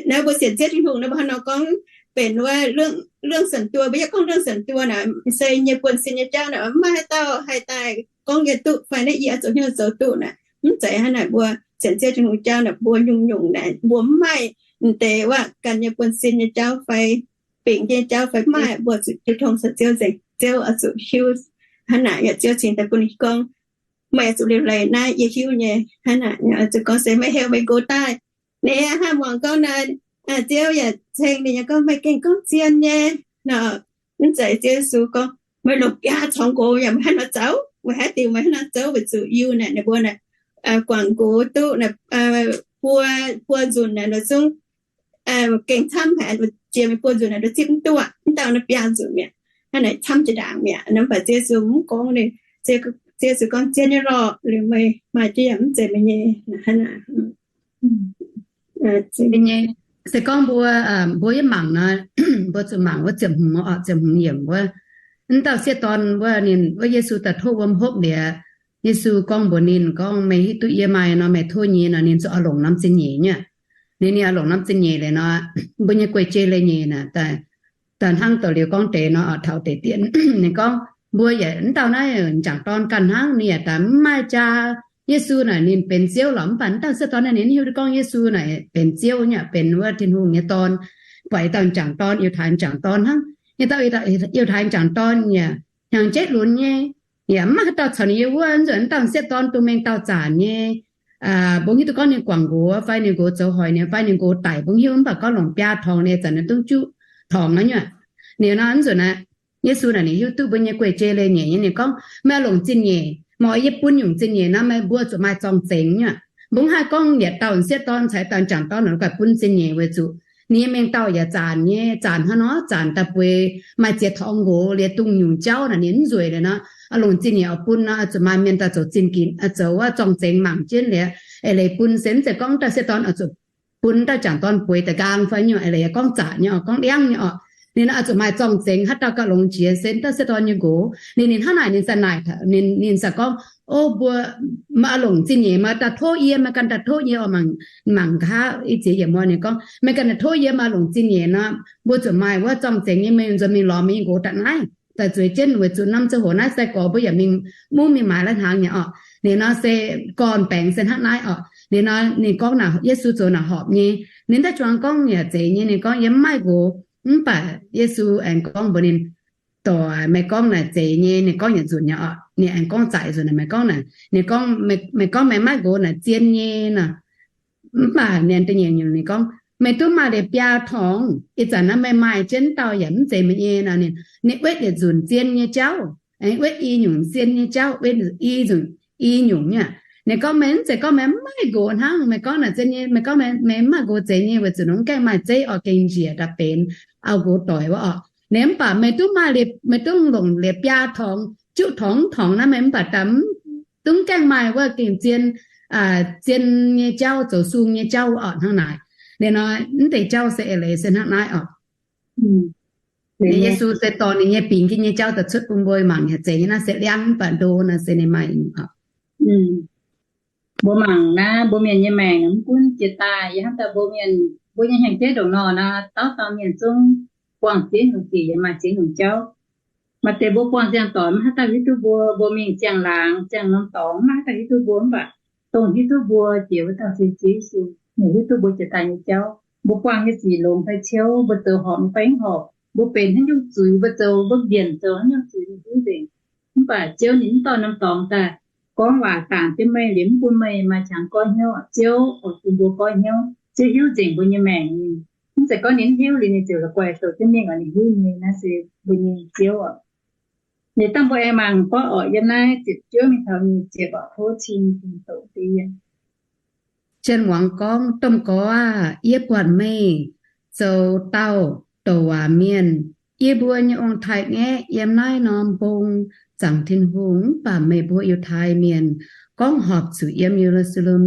naaiv mbuo sienx Ziouv Tin-Hungh nor, mbuo hnangv nor gorngv benx wuov เรื่องส่วนตัว, mbuo yaac gorngv เรื่องส่วนตัว naaic, se nyei buonv-sin nyei jauv naaic, mv maaih haaix dauh haih daaih gorngv yie duqv fai naaiv yie oix zuqc hnyouv zoux duqv naaic. Mv zeiz hnangv naaic, mbuo sienx Ziouv Tin-Hungh jauv naaic, mbuo nyungc-nyungc naaic mbuo mv maaih m'deix wuov ganh nyei buonv-sin nyei jauv fai bingx nyei jauv fai mv maaih, mbuo zuqc jiu tong caux Ziouv nzengc. Ziouv oix zuqc hiuv hnangv naaic, yaac Ziouv cingx daaih bun ninh gorngv, meih oix zuqc liuc leiz naaiv yie hiuv nyei hnangv naaic. Zuqc gorngv se meih heuc meih nqox daaih, ninh haih muangx gorngv naaic, Ziouv yaac ceng ninh nyei gorngv, meih gengh gorngv zien nyei nor. Mv zeiz, Ziouv Yesu gorngv, meih longc biaa caux nqox yaac meih hnangv nor zoux, weic haaix diuc meih hnangv nor zoux? Weic zuqc Iu naaic ninh mbuo naaic guangc nqox duqv buo, buo nzunc naaic nor zungv gengh camv haic, jiex mingh buo nzunc naaic nor zipv mv duqv, mv dauh naaiv biaa nzunc mi'aqv. Hnangv naaic camv jiex ndaangc mi'aqv. Mv baac Ziouv Yesu mv gorngv, Ziouv Yesu gorngv, zien nyei lorqc, liuz meih maaih jienv yaac mv zeiz meih nyei hnangv naaic. Se gorngv mbuo, mbuo yaac mangc nor, mbuo zuqc mangc wuov ziepc hmz, ziepc hmz yiemc wuov, mv dauh sieqv dorn wuov ninh, wuov Yesu daaih tov wuom hopv liuz, Yesu gorngv mbuox ninh gorngv, meih hiuv duqv yie maaih nor meih tov nyei nor, ninh ziouc oix longc norm zingh nyeic nyei. Ninh, ninh oix longc norm zingh nyeic liuz nor, mbuo nyei guei-jei leiz-nyeic naaic, daaih hnangv douz-liuz gorngv deix nor, taux deix dien, ninh gorngv, mbuo yaac mv dauh naaiv m'jangc dorn ganh hnangv, ninh yaac daaih mv maaih jaa. Yesu naaic ninh benx Ziouv lorqc, mv baac mv dauh sieqv dorn naaiv ninh mv hiuv duqv gorngv Yesu naaic benx Ziouv nyei, benx wuov Tin-Hungh nyei Dorn, buatc dauh m'jangc dorn, Yiutai m'jangc dorn hnangv. Yiutai, Yiutai m'jangc dorn yaac hnyangx-jeiv lunx nyei, yaac mv maaih haaix dauh caux ninh yiem wuov. Nzunc mv dauh sieqv dorn dungx mengh dauh zanc nyei. Mbuo hiuv duqv gorngv ninh guangc nqox fai ninh nqox zoux hoic ninh fai ninh nqox daic mbuo hiuv, mv baac gorngv longc biaa torngx ninh zanc ninh dungv juqv torngx nyei. Liuz nor nzunc naaic, Yesu naaic ninh hiuv duqv mbuo nyei guei-jei leiz-nyeic nyei, ninh gorngv, meih longc zingh nyeic, meih oix yie bun nyungc zingh nyeic nor, meih mbuo zuqc maaih zorng-zengx nyei. Mbuo mv haih gorngv yietc dauh sieqv dorn caux dauh m'jangc dorn nor, guaih bun zingh nyeic weic zuqc ninh nyei mengh dauh yaac zanc nyei, zanc hnangv nor, zanc daaih bueix maaih ziex torngx nqox liuz dungh nyungc jauv naaic ninh mv nzueic liuz nor, longc zingh nyeic oix bun nor, zuqc maaih mienh daaih zoux zinh ginx, zoux wuov zorng-zengx mangc jienv liuz, eix leiz bun se mv zeiz gorngv dauh sieqv dorn oix zuqc bun dauh m'jangc dorn bueix da'nqaang fai nyungc, eix leiz yaac gorngv zanc nyei oc, gorngv ndiangv nyei oc. Ninh nor oix zuqc maaih zorng-zengx haaix dauh gauh longx jiex se daaih se dorn nyei nqox. Ninh, ninh hnangv naaic ninh za'naaic, ninh, ninh za'gorngv, O mbuo, meih oix longc zingh nyeic meih daaih tov yie, meih ganh daaih tov yie oc. Mangc, mangc nqa'haav i ziex yiemc muoz ninh gorngv, Meih ganh daaih tov yie, meih oix longc zingh nyeic nor, mbuo zuqc maaih wuov zorng-zengx nyei, meih nzuonx mingh lorz meih nyei nqox daaih naaiv, daaih zueiz jienv, weic zuqc norm ziangh hoc naaiv sai-gorx mbuo yaac mingh mungv mingh maaiz lai-hnaangx nyei oc. Ninh nor se gorn-baengx se hnangv naaiv oc. Ninh nor ninh gorngv naaic, Yesu zoux naaic horpc nyei. Ninh daaih zuangx gorngv yaac zeiz nyei. Ninh gorngv, Yie mv maaih nqox. Mv baac Yesu aengx gorngv mbuox ninh, Doic, meih gorngv naaic zeiz nyei. Ninh gorngv yietc nzunc nyei oc. Ninh aengx gorngv zaqc nzunc naaic, meih gorngv naaic, ninh gorngv, Meih gorngv meih maiv nqox naaic zien nyei nor. Mv baac ninh da'nyeic nyungc ninh gorngv, Meih duqv maaih liuz biaa torngx. Ih zanc naaiv meih maaih jienv dauh yaac mv zeiz meih nyei nor. Ninh, ninh wetv yietc nzunc zien nyei jauv, aengx wetv i nyungc zien nyei jauv, wetv i nzunc i nyungc nyei. Ninh gorngv, Meih mv zeiz gorngv meih mv maaih nqox hnangv. Meih gorngv naaic zien nyei, meih gorngv meih mv maaih nqox zeiz nyei, weic zuqc ninh mv gaengh maaih zeiv oix gengh njiec daaih benx auv nqox doic wuov oc. Ninh mv baac meih duqv maaih, meih duqv longc liuz biaa torngx, juqv torngx, torngx naaiv meih mv baac daaih duqv mv gaengh maaih wuov gengh zien, zien nyei jauv, zoux sung nyei jauv oc, hnangv naaic. Liuz nor mv deix jauv se eix leiz se hnangv naaiv oc. Yesu se dorh ninh nyei bingx jienv nyei jauv daaih cuotv bun mbuo mangc, yaac zeiz nyei naaiv se liangv mv baac ndo naaiv se ninh maaih oc. Mbuo mangc naaiv mbuo mienh nyei maengc mv gunv jiex daaih, yaac hnangv daaih mbuo mienh, mbuo nyei hnyangx-jeiv ndongc nor naaiv, dauh dauh mienh zungv buangh ziex nyungc sic yaac maaih ziex nyungc jauv. Maaih deix mbuo buangh ziangh doic maiv haaix dauh hiuv duqv mbuo, mbuo mingh ziangh laangz ziangh norm dorngx maiv haaix dauh hiuv duqv mbuo, mv baac dongh hiuv duqv mbuo jiex wuov dauh se Ziouv Yesu. Ninh hiuv duqv mbuo jiex daaih nyei jauv, mbuo buangh nyei sic longx fai ciouv, mbuo zoux horpc nyei fai mv horpc, mbuo benx haaix nyungc zuiz, mbuo zoux, mbuo mbienc zoux haaix nyungc zuiz ninh hiuv nzengc. Mv baac Ziouv ninh mv dorh norm dorngx daaih gorngv waac dangc jienv meih liuz mv bun meih maaih qangx goiv hnyouv. Ziouv oix bun mbuo goiv hnyouv. Ziouv hiuv nzengc mbuo nyei maengc. Ninh mv zeiz gorngv ninh mv hiuv liuz ninh ziouc la'guaih douc jienv mingh oc. Ninh hiuv nyei, naaiv se mbuo nyei Ziouv oc. Liuz dangh mbuo aengx mangc gorngv oc, yiem naaiv ziepc juov mingh taux nyic ziepc oc, tov cing doqc deix yiem. Janx muangx gorngv, Domh Gorx aah! Yie buatc meih zoux dauh douc waac mienh. Yie mbuo nyei ong-taaix-ngaeqv yiem naaiv norm mbong zaangc Tin-Hungh, mv baac meih mbuo Yiutai Mienh gorngv horpc zuqc yiem Ye^lu^saa^lem,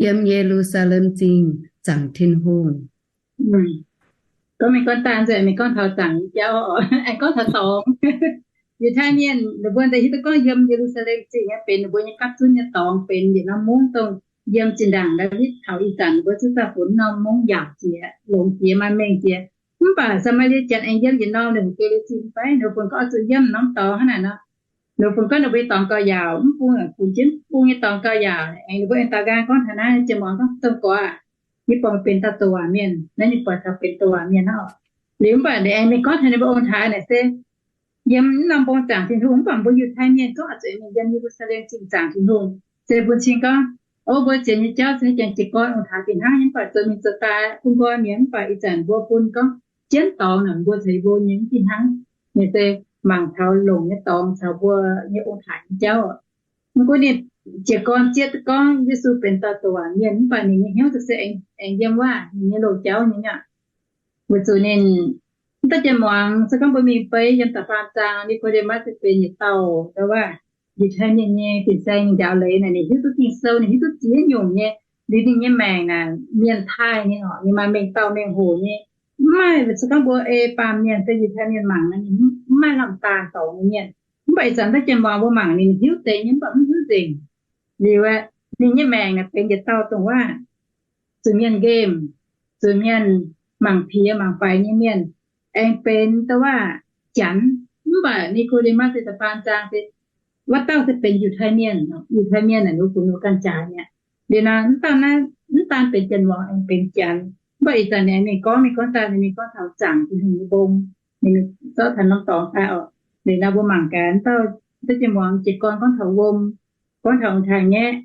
yiem Ye^lu^saa^lem Zingh zaangc Tin-Hungh. Gorngv mingh gorngv daaih nzengc, mingh gorngv taux zaangc nyei jauv, aengx gorngv taux dorngx. Yiutai Mienh ninh mbuo daaih hiuv duqv gorngv yiem Ye^lu^saa^lem Zingh nyei benx ninh mbuo nyei gapv zunv nyei dorngx, benx yietc norm mungv dongh yiem zinh ndaangc Ndaawitv taux ih zanc mbuo zuqc daaih funx norm mungv yaauc jiex, longx jiex, maaih mengh jiex. Mv baac Saa^maa^lie Janx aengx yiem yietc norm ninh mbuo Ge^li^sin fai ninh mbuo funx gorngv oix zuqc yiem norm dorngx hnangv naaic nor. Ninh mbuo funx gorngv ninh mbuo nyei dorngx gauh yaauc, mv bung funx jienv bung nyei dorngx gauh yaauc. Aengx ninh mbuo aengx daaux nqaang gorngv taux naaiv, Janx muangx gorngv, Domh Gorx aah! Yie buatc meih benx dauh douc waac mienh. Naaiv ninh buatc taux benx douc waac mienh hnangv oc. Liuz mv baac ninh aengx mingh gorngv taux ninh mbuo ong-taaix naaic se yiem norm mbong zaangc Tin-Hungh, mv baac mbuo Yiutai Mienh gorngv oix zuqc mingh yiem Ye^lu^saa^lem Zingh zaangc Tin-Hungh. Se bun cing gorngv, O, mbuo ziex nyei jauv se janx jiez gorn ong-taaix fih hnangv nyei, mv baac zoux mingh zoux daaih bun nqoi mienh, mv baac ih zanc mbuo bun gorngv jienv dorngx naaic mbuo caux yie mbuo nyei mv fih hnangv. Ninh se mangc taux longc nyei dorngx caux mbuo nyei ong-taaix nyei jauv. Mv gunv ninh jiez gorn zieqv duqv gorngv Yesu benx dauh douc waac mienh, mv baac ninh nyei hnyouv za'gengh se aengx yiem waac ninh nyei loz-jauv nyei aqv. Weic zuqc ninh mv daaih janx muangx, se gorngv mbuo mingh beiv yiem da'faam zaang, Ni^ko^nde^matv se benx yietc dauh ndau waac, Yiutai Mienh nyei fin-saeng njaaux leiz naaic, ninh hiuv duqv Ging-Sou, ninh hiuv duqv ziex nyungc nyei. Liuz ninh nyei maengc naaic mienh taaih nyei oc, ninh maaih mengh dauh mengh hoc nyei. Mv maaih, se gorngv mbuo ei baamh mienh fai Yiutai Mienh mangc naaic, ninh mv maaih lamh daanh dorngx nyei mienh. Mv baac ih zanc daaih janx muangx mbuo mangc ninh hiuv deix nyei, mv baac mv hiuv nzengc. Liuz aeqv, ninh nyei maengc naaic benx yietc dauh dongh waac zuqc mienh nqemh, zuqc mienh mangc piex mangc faix nyei mienh, aengx benx dongh waac janx. Mv baac Ni^ko^nde^matv se da'faam zaang se, wuov dauh se benx Yiutai Mienh, Yiutai Mienh naaic ninh funx ninh ganh jaaix mi'aqv. Liuz nor, mv dauh naaiv mv daan benx janx muangx, aengx benx janx. Mv baac ih zanc ninh aengx mingh gorngv, mingh gorngv daaih, ninh mingh gorngv taux zaangc Tin-Hungh nyei mbong, ninh zorqv taux norm dorngx daaih oc. Liuz nor mbuo mangc gaax, mv dauh, mv dauh janx muangx jiez gorn gorngv taux wuom, gorngv taux ong-taaix-ngaeqv,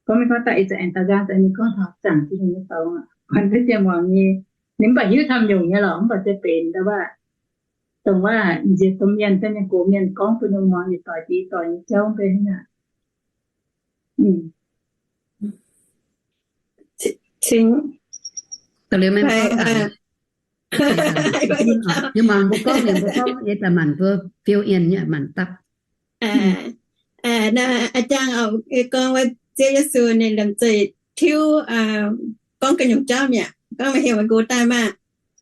gorngv mingh gorngv daaih ih zanc aengx daaux nqaang daaih ninh gorngv taux zaangc Tin-Hungh nyei dorngx. Gorngv mv dauh janx muangx nyei, ninh mv baac hiuv camv nyungc nyei lorqc, mv baac se benx ndau waac, dongh waac nziex domh mienh fai mienh gox mienh gorngv bun ninh muangx yietc doic jiex yietc doic nyei jauv mv bei hnangv aqv. Cingx, yie mangc mbuo gorngv, mbuo gorngv yie daaih manc mbuo fiou ien nyei manc dapv. Aa, jangx gorngv wuov Ziouv Yesu ninh liemh zeih tiuv gorngv ganh nyungc jauv mi'aqv, gorngv meih heuc meih nqox daaih maah.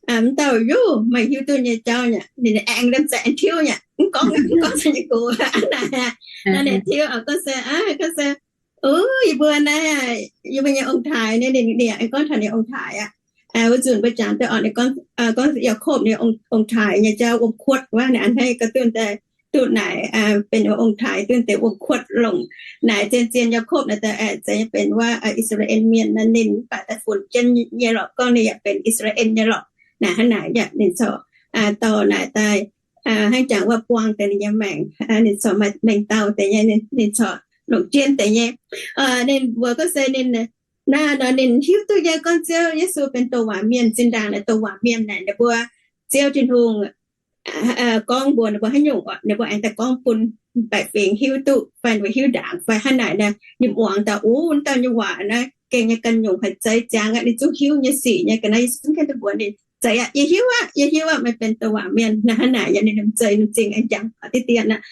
M'dauh, yov, meih hiuv duqv nyei jauv nyei. Ninh aengx liemh zeih aengx tiuv nyei, mv gorngv, mv gorngv se nyei gox aqv naaic. Naaiv ninh tiuv, gorngv se, gorngv se, yie mbuo naaiv, yie mbuo nyei ong-taaix, ninh, ninh aengx gorngv taux ninh ong-taaix aqv. Wuov nzunc mbuo jangx duqv orqc, ninh gorngv, gorngv Yaakopv nyei ong-taaix nyei jauv, wuom-kuotv wuov, ninh a'hneiv gauh duqv deix, duqv naaic benx wuov ong-taaix, duqv deix wuom-kuotv longc naaic zien-zien Yaakopv naaic daaih aengx benx wuov I^saa^laa^en Mienh naaiv. Ninh mv baac daaih funx jienv nyei lorqc, gorngv ninh yaac benx I^saa^laa^en nyei lorqc. Naaic hnangv naaic yaac ninh corc dorh naaic daaih hnangv jangx wuov buang deix ninh nyei maengc, ninh corc maaih mengh dauh deix nyei, ninh corc longc jienv deix nyei. Ninh mbuox gorngv se ninh naaiv nor ninh hiuv duqv nyei gorngv Ziouv Yesu benx douc waac mienh. Zinh ndaangc naaic douc waac mienh naaic ninh mbuo Ziouv Tin-Hungh gorngv mbuox ninh mbuo haaix nyungc orqc, ninh mbuo aengx daaih gorngv bun baeqc fingx hiuv duqv fai ninh mbuo hiuv ndaangc fai hnangv naaic naaic. Ninh muangx daaih, o, wuov dauh nyei waac naaiv gengh nyei ganh nyungc haic, zeiz ziangx aqv. Ninh zungv hiuv nyei sic nyei ga'naaiv, Yesu mv gaengh duqv mbuox ninh, zeiz aqv, yie hiuv aqv, yie hiuv aqv, meih benx douc waac mienh. Naaiv hnangv naaic yaac ninh zeiz, ninh zingh aengx jangx diqv dien aqv.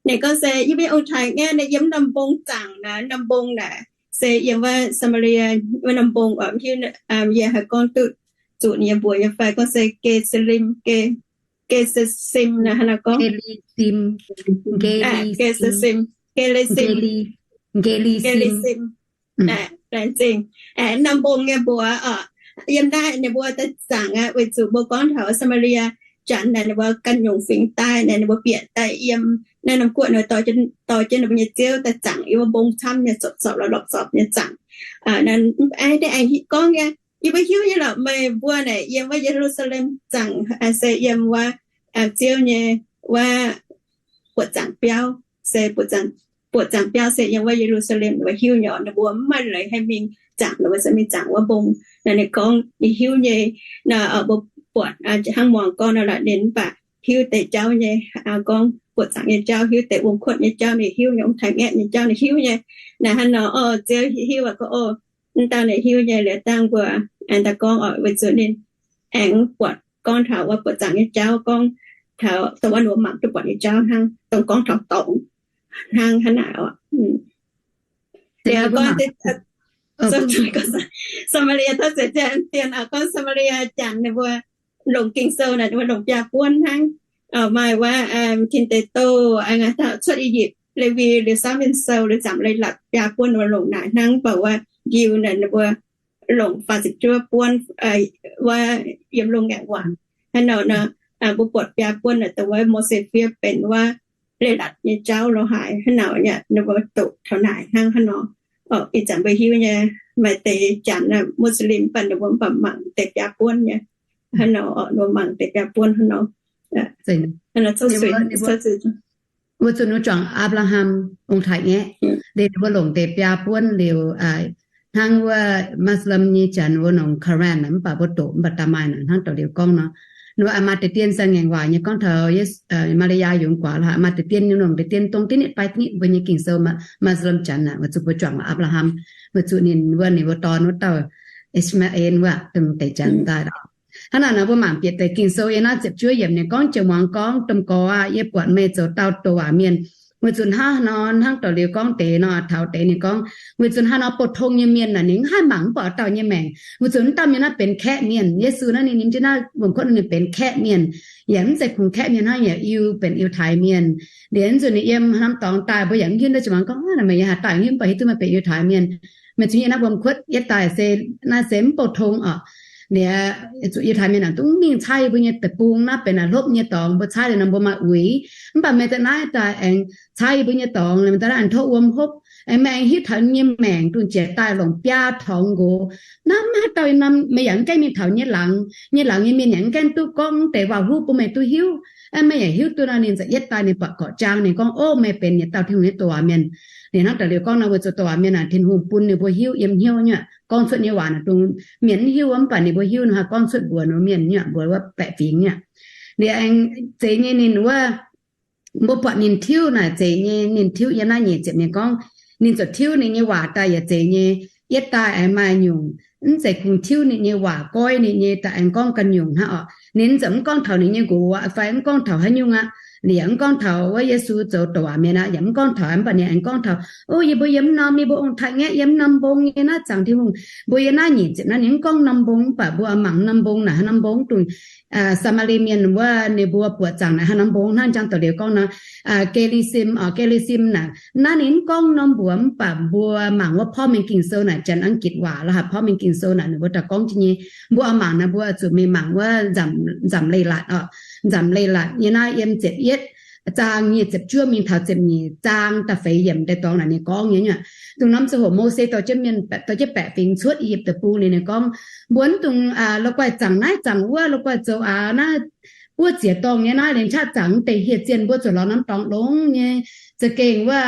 Ninh gorngv se yie mbuo ong-taaix nyei, ninh yiem norm mbong zaangc naaic, norm mbong naaic se yiem wuov Saa^maa^lie wuov norm mbong orqc, hiuv, yie haih gorngv duqv zuqc ninh nyei mbuox nyei fai, gorngv se Ge^saa^lim, Ge^saa^sim naaic, hnangv naaiv gorngv Ge^saa^sim, Ge^saa^sim, Ge^le^sim, Ge^le^sim. Laengz zingh, norm mbong nyei mbuox orqc. Yiem naaiv ninh mbuo daaih zaangc aqv, weic zuqc mbuo gorngv taux Saa^maa^lie Janx naaic, ninh mbuo ganh nyungc fingx daaih naaic, ninh mbuo bieqc daaih yiem naaiv norm guoqv, ninh mbuo dorh jienv ninh mbuo nyei ziouv daaih zaangc yiem wuov mbong camv nyei, zorpc zorpc lorpc zorpc nyei zaangc. Aengx gorngv nyei, yie mbuo hiuv nyei lorqc, meih mbuo naaic yiem wuov Ye^lu^saa^lem zaangc se yiem wuov ziouv nyei wuov buoqc zaangc biauv, se buoqc zaangc biauv se yiem wuov Ye^lu^saa^lem. Ninh mbuo hiuv nyei orqc, ninh mbuo mv maaih leiz haih mingh zaangc, ninh mbuo se mingh zaangc wuov mbong. Naaiv ninh gorngv ninh hiuv nyei, mbuo buatc hnangv muangx gorngv nor lorqc, ninh mv baac hiuv deix jauv nyei, gorngv buoqc zaangc nyei jauv, hiuv deix wuom-kuotv nyei jauv, ninh hiuv nyei, ong-taaix-ngaeqv nyei jauv ninh hiuv nyei. Naaiv hnangv nor, o, Ziouv hiuv aqv, gorngv, o, mv dauh ninh hiuv nyei. Liuz dangh mbuo aengx daaih gorngv orqc, weic zuqc ninh aengx buatc gorngv taux wuov buoqc zaangc nyei jauv, gorngv taux dongh wuov ninh mbuo mangc duqv buatc nyei jauv hnangv, dongh gorngv taux dorngx hnangv hnangv naaic orqc. Liuz gorngv Saa^maa^lie, tov ziex dien, gorngv Saa^maa^lie Janx ninh mbuo longc Ging-Sou naaic, ninh mbuo longc biaa buonv hnangv. Maaih wuov Tin Deic Douh, Cuotv I^yipv, Lewi, liuz Saamv Mienh Sou, liuz Zaamc Leiz-Latc, biaa buonv ninh mbuo longc naaic hnangv. Mv baac wuov Njiu naaic ninh mbuo longc faah ziepc juov buonv, wuov yiem Loz-Ngaengc Waac. Hnangv nor, mbuo buatc biaa buonv naaic dongh wuov Mose fiev benx wuov Leiz-Latc nyei jauv lo haaix hnangv nor, ninh mbuo doqc taux naaic hnangv haaix nor. Ih zanc mbuo hiuv nyei, maaih deix Janx, Muslim, mv baac ninh mbuo mv baac mangc deix biaa buonv nyei hnangv nor, ninh mbuo mangc deix biaa buonv hnangv nor. Wuov zuqc ninh juangc Apc^laa^ham ong-taaix-ngaeqv, liuz ninh mbuo longc deix biaa buonv liuz, hnangv wuov Muslim nyei Janx mbuo longc Quran naaic, mv baac mbuo doqc mv baac da'maaih naaic hnangv da'liuz gorngv nor. Ninh mbuo maaih deix dien Saa Ngaengc Waac nyei gorngv taux Maa^li^yaa yungz guaax lorqc, maaih deix dien ninh longc deix dien dongh da'nyeic fai da'nyeic mbuo nyei Ging-Sou, Muslim Janx naaic, weic zuqc mbuo juangc Apc^laa^ham, weic zuqc ninh wuov, ninh mbuo dorn wuov dauh Ishmael wuov, dongh deix Janx daaih lorqc. Hnangv naaic nor mbuo mangc bieqc deix Ging-Sou yiem naaiv ziepc juov yiemc ninh gorngv, Jiex muangx gorngv, Domh Gorx aah! Yie buatc meih zoux dauh douc waac mienh. Weic zuqc hnangv nor, hnangv da'liuz gorngv deix nor, taux deix ninh gorngv, weic zuqc hnangv nor, bouh tong nyei mienh naaic ninh mv haih mangc mv baac dauh nyei maengc. Weic zuqc naaiv dauh mienh naaiv benx kaeqv mienh. Yesu naaiv ninh nyim jienv naaiv wuom-kuotv ninh benx kaeqv mienh, yaac mv zeiz kungx kaeqv mienh hnangv, yaac Iu, benx Yiutai Mienh. Liuz nzunc ninh yiem norm dorngx daaih mbuo yaac mv hiuv duqv, jiex muangx gorngv, Meih yaac haaix daaih hiuv mv baac hiuv duqv meih benx Yiutai Mienh? Meih zuqc yie naaiv wuom-kuotv yietv daaih se naaiv se mv bouh tong orqc. Liuz zuqc Yiutai Mienh naaic dungx mingh caaiv yie mbuo nyei deic-bung, naaiv benx naaic hlopv nyei dorngx, mbuo caaiv liuz nor mbuo maaih uix. Mv baac meih daaih naaiv daaih aengx caaiv yie mbuo nyei dorngx, meih daaih naaiv aengx tov wuom hopv, aengx meih aengx hiuv taux nyei maengc dongh jiex daaih longc biaa torngx nqox. Naaiv maiv haaix dauh yiem naaiv, meih yaac mv gaengh mingh taux nyei laangz, nyei laangz nyei mienh yaac mv gaengh duqv gorngv deix waac-huv bun meih duqv hiuv. Aengx meih yaac hiuv duqv nor, ninh za'yietv daaih ninh buatc gorqv-jaang, ninh gorngv, Ov, meih benx yietc dauh Tin-Hungh nyei douc waac mienh. Ninh hnangv da'liuz gorngv nor, weic zuqc douc waac mienh naaic Tin-Hungh bun ninh mbuo hiuv yiem hnyouv nyei, gorngv cuotv nyei waac naaic dongh mienh mv hiuv, mv baac ninh mbuo hiuv, ninh haih gorngv cuotv mbuox ninh mbuo mienh nyei, mbuox wuov baeqc fingx nyei. Liuz aengx zeiz nyei ninh wuov, mbuo buatc ninh tiuv naaic zeiz nyei, ninh tiuv yiem naaiv nyeic ziepc ninh gorngv, ninh ziouc tiuv ninh nyei waac daaih yaac zeiz nyei. Yietv daaih aengx maaih nyungc, mv zeiz kungx tiuv ninh nyei waac, goiv ninh nyei daaih aengx gorngv ganh nyungc hnangv orqc. Ninh ziouc mv gorngv taux ninh nyei nqox fai mv gorngv taux haaix nyungc aqv. Liuz mv gorngv taux wuov Yesu zoux douc waac mienh aqv, yaac mv gorngv taux, mv baac ninh aengx gorngv taux, o, yie mbuo yiem mv norm, yie mbuo ong-taaix-ngaeqv yiem mv norm mbong nyei naaiv zaangc Tin-Hungh, mbuo yiem naaiv nyic ziepc naaiv ninh mv gorngv norm mbong, mv baac mbuo mangc norm mbong naaic haaix norm mbong dongh Saa^maa^lie Mienh wuov ninh mbuo buoqc zaangc naaic haaix norm mbong hnangv jang da'liuz gorngv nor, Ge^li^sim, o, Ge^li^sim naaic, naaiv ninh mv gorngv norm mbuox, mv baac mbuo mangc wuov porv mengh Ging-Sou naaic, janx Ang^gitc waac la'haaix porv mengh Ging-Sou naaic ninh mbuo daaih gorngv jienv nyei. Mbuo oix mangc naaic mbuo zuqc mingh mangc wuov nzamc leiz-latc, o, nzamc leiz-latc nyei naaiv yiem ziepc yietv zaang nyic ziepc juov mingh taux ziepc nyeic zaang da'feix yiemc deix dorngx naaic ninh gorngv nyei aqv. Dongh norm ziangh hoc Mose dorh jienv mienh, dorh jienv baeqc fingx cuotv I^yipv Deic-Bung liuz ninh gorngv, mbuo mv dungx la'guaih zaangc naaiv zaangc wuov, la'guaih zoux aax naaiv buov ziec dorngh nyei naaiv, liemh qaqv zaangc deix hieh zienh mbuo zuqc lorz norm dorngx longx nyei. Za'gengh wuov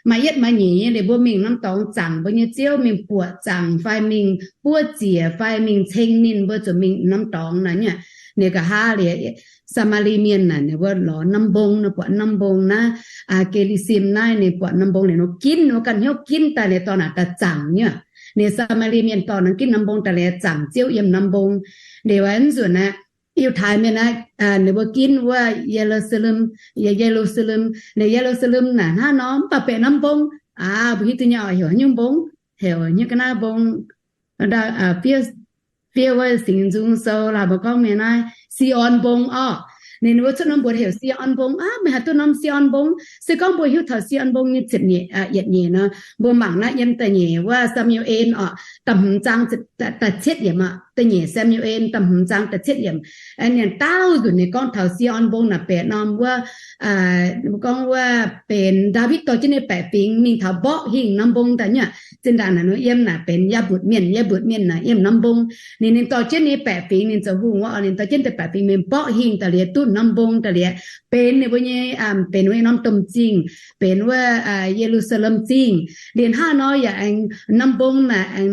maaih yietv maaih nyeic nyei, liuz mbuo mingh norm dorngx zaangc mbuo nyei ziouv, mingh buoqc zaangc fai mingh buov ziec fai mingh ceng ninh, mbuo zuqc mingh norm dorngx naaic nyei. Ninh nqa'haav liuz, Saa^maa^lie Mienh naaic ninh mbuo lorz norm mbong, ninh buatc norm mbong naaiv, Ge^li^sim naaiv, ninh buatc norm mbong liuz ninh ginv, ninh ganh hnyouv ginv daaih liuz dorh naaic daaih zaangc nyei. Ninh Saa^maa^lie Mienh dorh naaiv ginv norm mbong daaih liuz zaangc ziouv yiem norm mbong. Liuz wuov nzunc naaiv Yiutai Mienh naaiv ninh mbuo ginv wuov Ye^lu^saa^lem, Ye^lu^saa^lem, liuz Ye^lu^saa^lem naaic hnangv nor mv baac benx norm mbong, aa, mbuo hiuv duqv nyei oc, heuc haaix nyungc mbong, heuc nyei ga'naaiv mbong, fiev wuov Singx Nzung Sou la'haaix mbuo gorngv mienh naaiv Si^on Mbong orqc. Ninh mbuo cuotv norm mbuox heuc Si^on Mbong aqv. Meih haih duqv norm Si^on Mbong? Se gorngv mbuo hiuv taux Si^on Mbong nyei ziepc nyeic, yietc nyeic nor, mbuo mangc naaiv yiem da'nyeic wuov Saa^mu^en orqc, da'hmz zaang da'cietv yiemc aqv, da'nyeic Saa^mu^en da'hmz zaang da'cietv yiemc. Ninh daauh nzunc ninh gorngv taux Si^on Mbong naaic benx norm wuov, gorngv wuov benx Ndaawitv dorh jienv ninh baeqc fingx mingh taux mborqv hingh norm mbong daaih nyei. Zinh ndaangc naaic nor yiem naaic benx Yaabutc Mienh, Yaabutc Mienh naaic yiem norm mbong. Ninh, ninh dorh jienv ninh baeqc fingx, ninh zoux hungh wuov, ninh dorh jienv deix baeqc fingx mingh mborqv hingh daaih liuz duqv norm mbong daaih liuz, benx ninh mbuo nyei, benx wuov norm domh zingh, benx wuov Ye^lu^saa^lem Zingh. Liuz hnangv nor yaac aengx norm mbong naaic,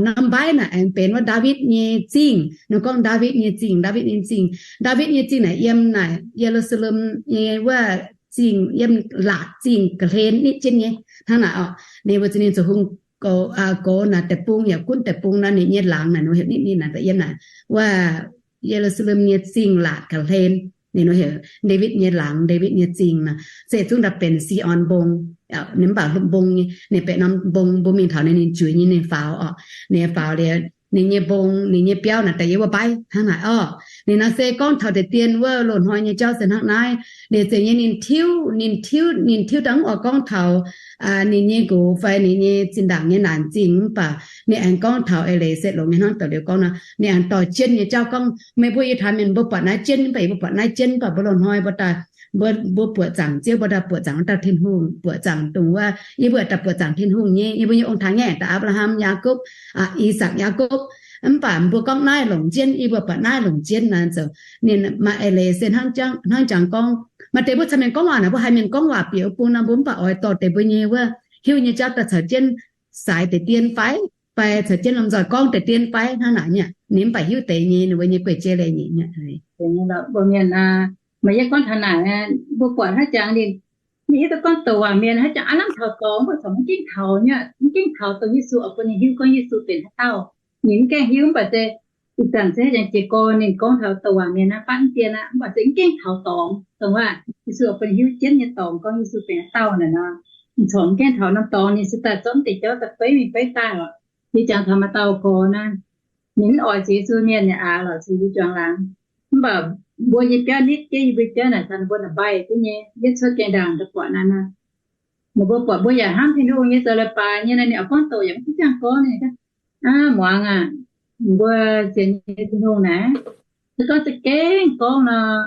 norm mbaiv naaic aengx benx wuov Ndaawitv nyei zingh. Ninh gorngv Ndaawitv nyei zingh, Ndaawitv nyei zingh, Ndaawitv nyei zingh naaic yiem naaic Ye^lu^saa^lem nyei wuov zingh, yiem laatc zingh ga'hlen nitv jienv nyei hnangv naaic orqc. Ninh mbuo za'gengh zoux hungh gox naaic deic-bung yaac gunv deic-bung nor, ninh nyei laangz naaic nor heuc nitv ninh naaic daaih yiem naaic wuov Ye^lu^saa^lem nyei zingh laatc ga'hlen. Ninh nor heuc Ndaawitv nyei laangz, Ndaawitv nyei zingh nor, se zungv daaih benx Si^on Mbong. Ninh mv baac mbong nyei, ninh benx norm mbong, mbuo mingh taux ninh, ninh juix nyei, ninh faaux orqc. Ninh faaux liuz ninh nyei mbong, ninh nyei biauv naaic daaih yiem wuov mbaiv hnangv naaic orqc. Ninh nor se gorngv taux deix dien wuov loz-hnoi nyei jauv se hnangv naaiv. Liuz zeiz nyei ninh tiuv, ninh tiuv, ninh tiuv daaih mv oix gorngv taux ninh nyei nqox fai ninh nyei zinh ndaangc nyei naanc zingh, mv baac ninh aengx gorngv taux eix leiz se longx nyei hnangv da'liuz gorngv nor, ninh aengx dorh jienv nyei jauv gorngv, meih mbuo Yiutai Mienh mbuo buatc naaiv jienv, mv baac yie mbuo buatc naaiv jienv, mv baac mbuo loz-hnoi mbuo daaih, mbuo, mbuo buoqc zaangc Ziouv, mbuo daaih buoqc zaangc wuov dauh Tin-Hungh, buoqc zaangc dongh wuov, yie mbuo daaih buoqc zaangc Tin-Hungh nyei, yie mbuo nyei ong-taaix-ngaeqv daaih Apc^laa^ham, Yaakopv, Ih^sakc, Yaakopv. Mv baac mbuo gorngv naaiv longc jienv, yie mbuo buatc naaiv longc jienv naaic zoux. Ninh maaih eix leiz se hnangv jangx gorngv, maaih deix mbuo caux mienh gorngv waac naaic, mbuo haiz mienh gorngv waac bieqc wuov bung nor, mbuo mv baac oix dorh deix mbuo nyei wuov hiuv nyei jauv daaih caux jienv saaix deix dien fai, fai caux jienv lomh nzoih gorngv deix dien fai hnangv naaic nyei. Ninh mv baac hiuv deix nyei, ninh mbuo nyei guei-jei leiz nyei. Mbuo mienh, maaih yie gorngv taux naaic, mbuo buatc haaix jangx ninh, ninh hiuv duqv gorngv douc waac mienh haaix jangx aav lamh taux dorngx, mv baac corc mv gengh taux nyei, mv gengh taux dongh Yesu oix bun ninh hiuv gorngv Yesu benx haaix dauh. Ninh mv gengh hiuv, mv baac se ih zanc se haaix jangx jiez gorn ninh gorngv taux douc waac mienh naaiv fatv dien aqv, mv baac se mv gengh taux dorngx, dongh wuov Yesu oix bun ninh hiuv jienv nyei dorngx gorngv Yesu benx haaix dauh naaic nor. Ninh corc mv gengh taux norm dorngx, ninh se daaih zorqv deix jauv daaih beiv mingh beiv daaih oc. Yie jangx taux maaih dauh gorx naaiv, ninh mv oix zuqc Yesu mienh yaac aax lorqc, zuqc yie juangc laangz. Mv baac mbuo nyei biauv nitv jienv yie mbuo jauv naaic, taux ninh mbuo naaic mbaih jienv nyei, yie cuotv gaengh ndaangc daaih buatc naaiv nor. Ninh mbuo buatc mbuo yaac hnamv Tin-Hungh nyei zoux leiz-baaix nyei nor, ninh oix gorngv douc yaac mv duqv ziangh gorngv. Aa, muangx aac, mbuo sienx nyei Tin-Hungh naaiv, se gorngv za'gengh gorngv nor,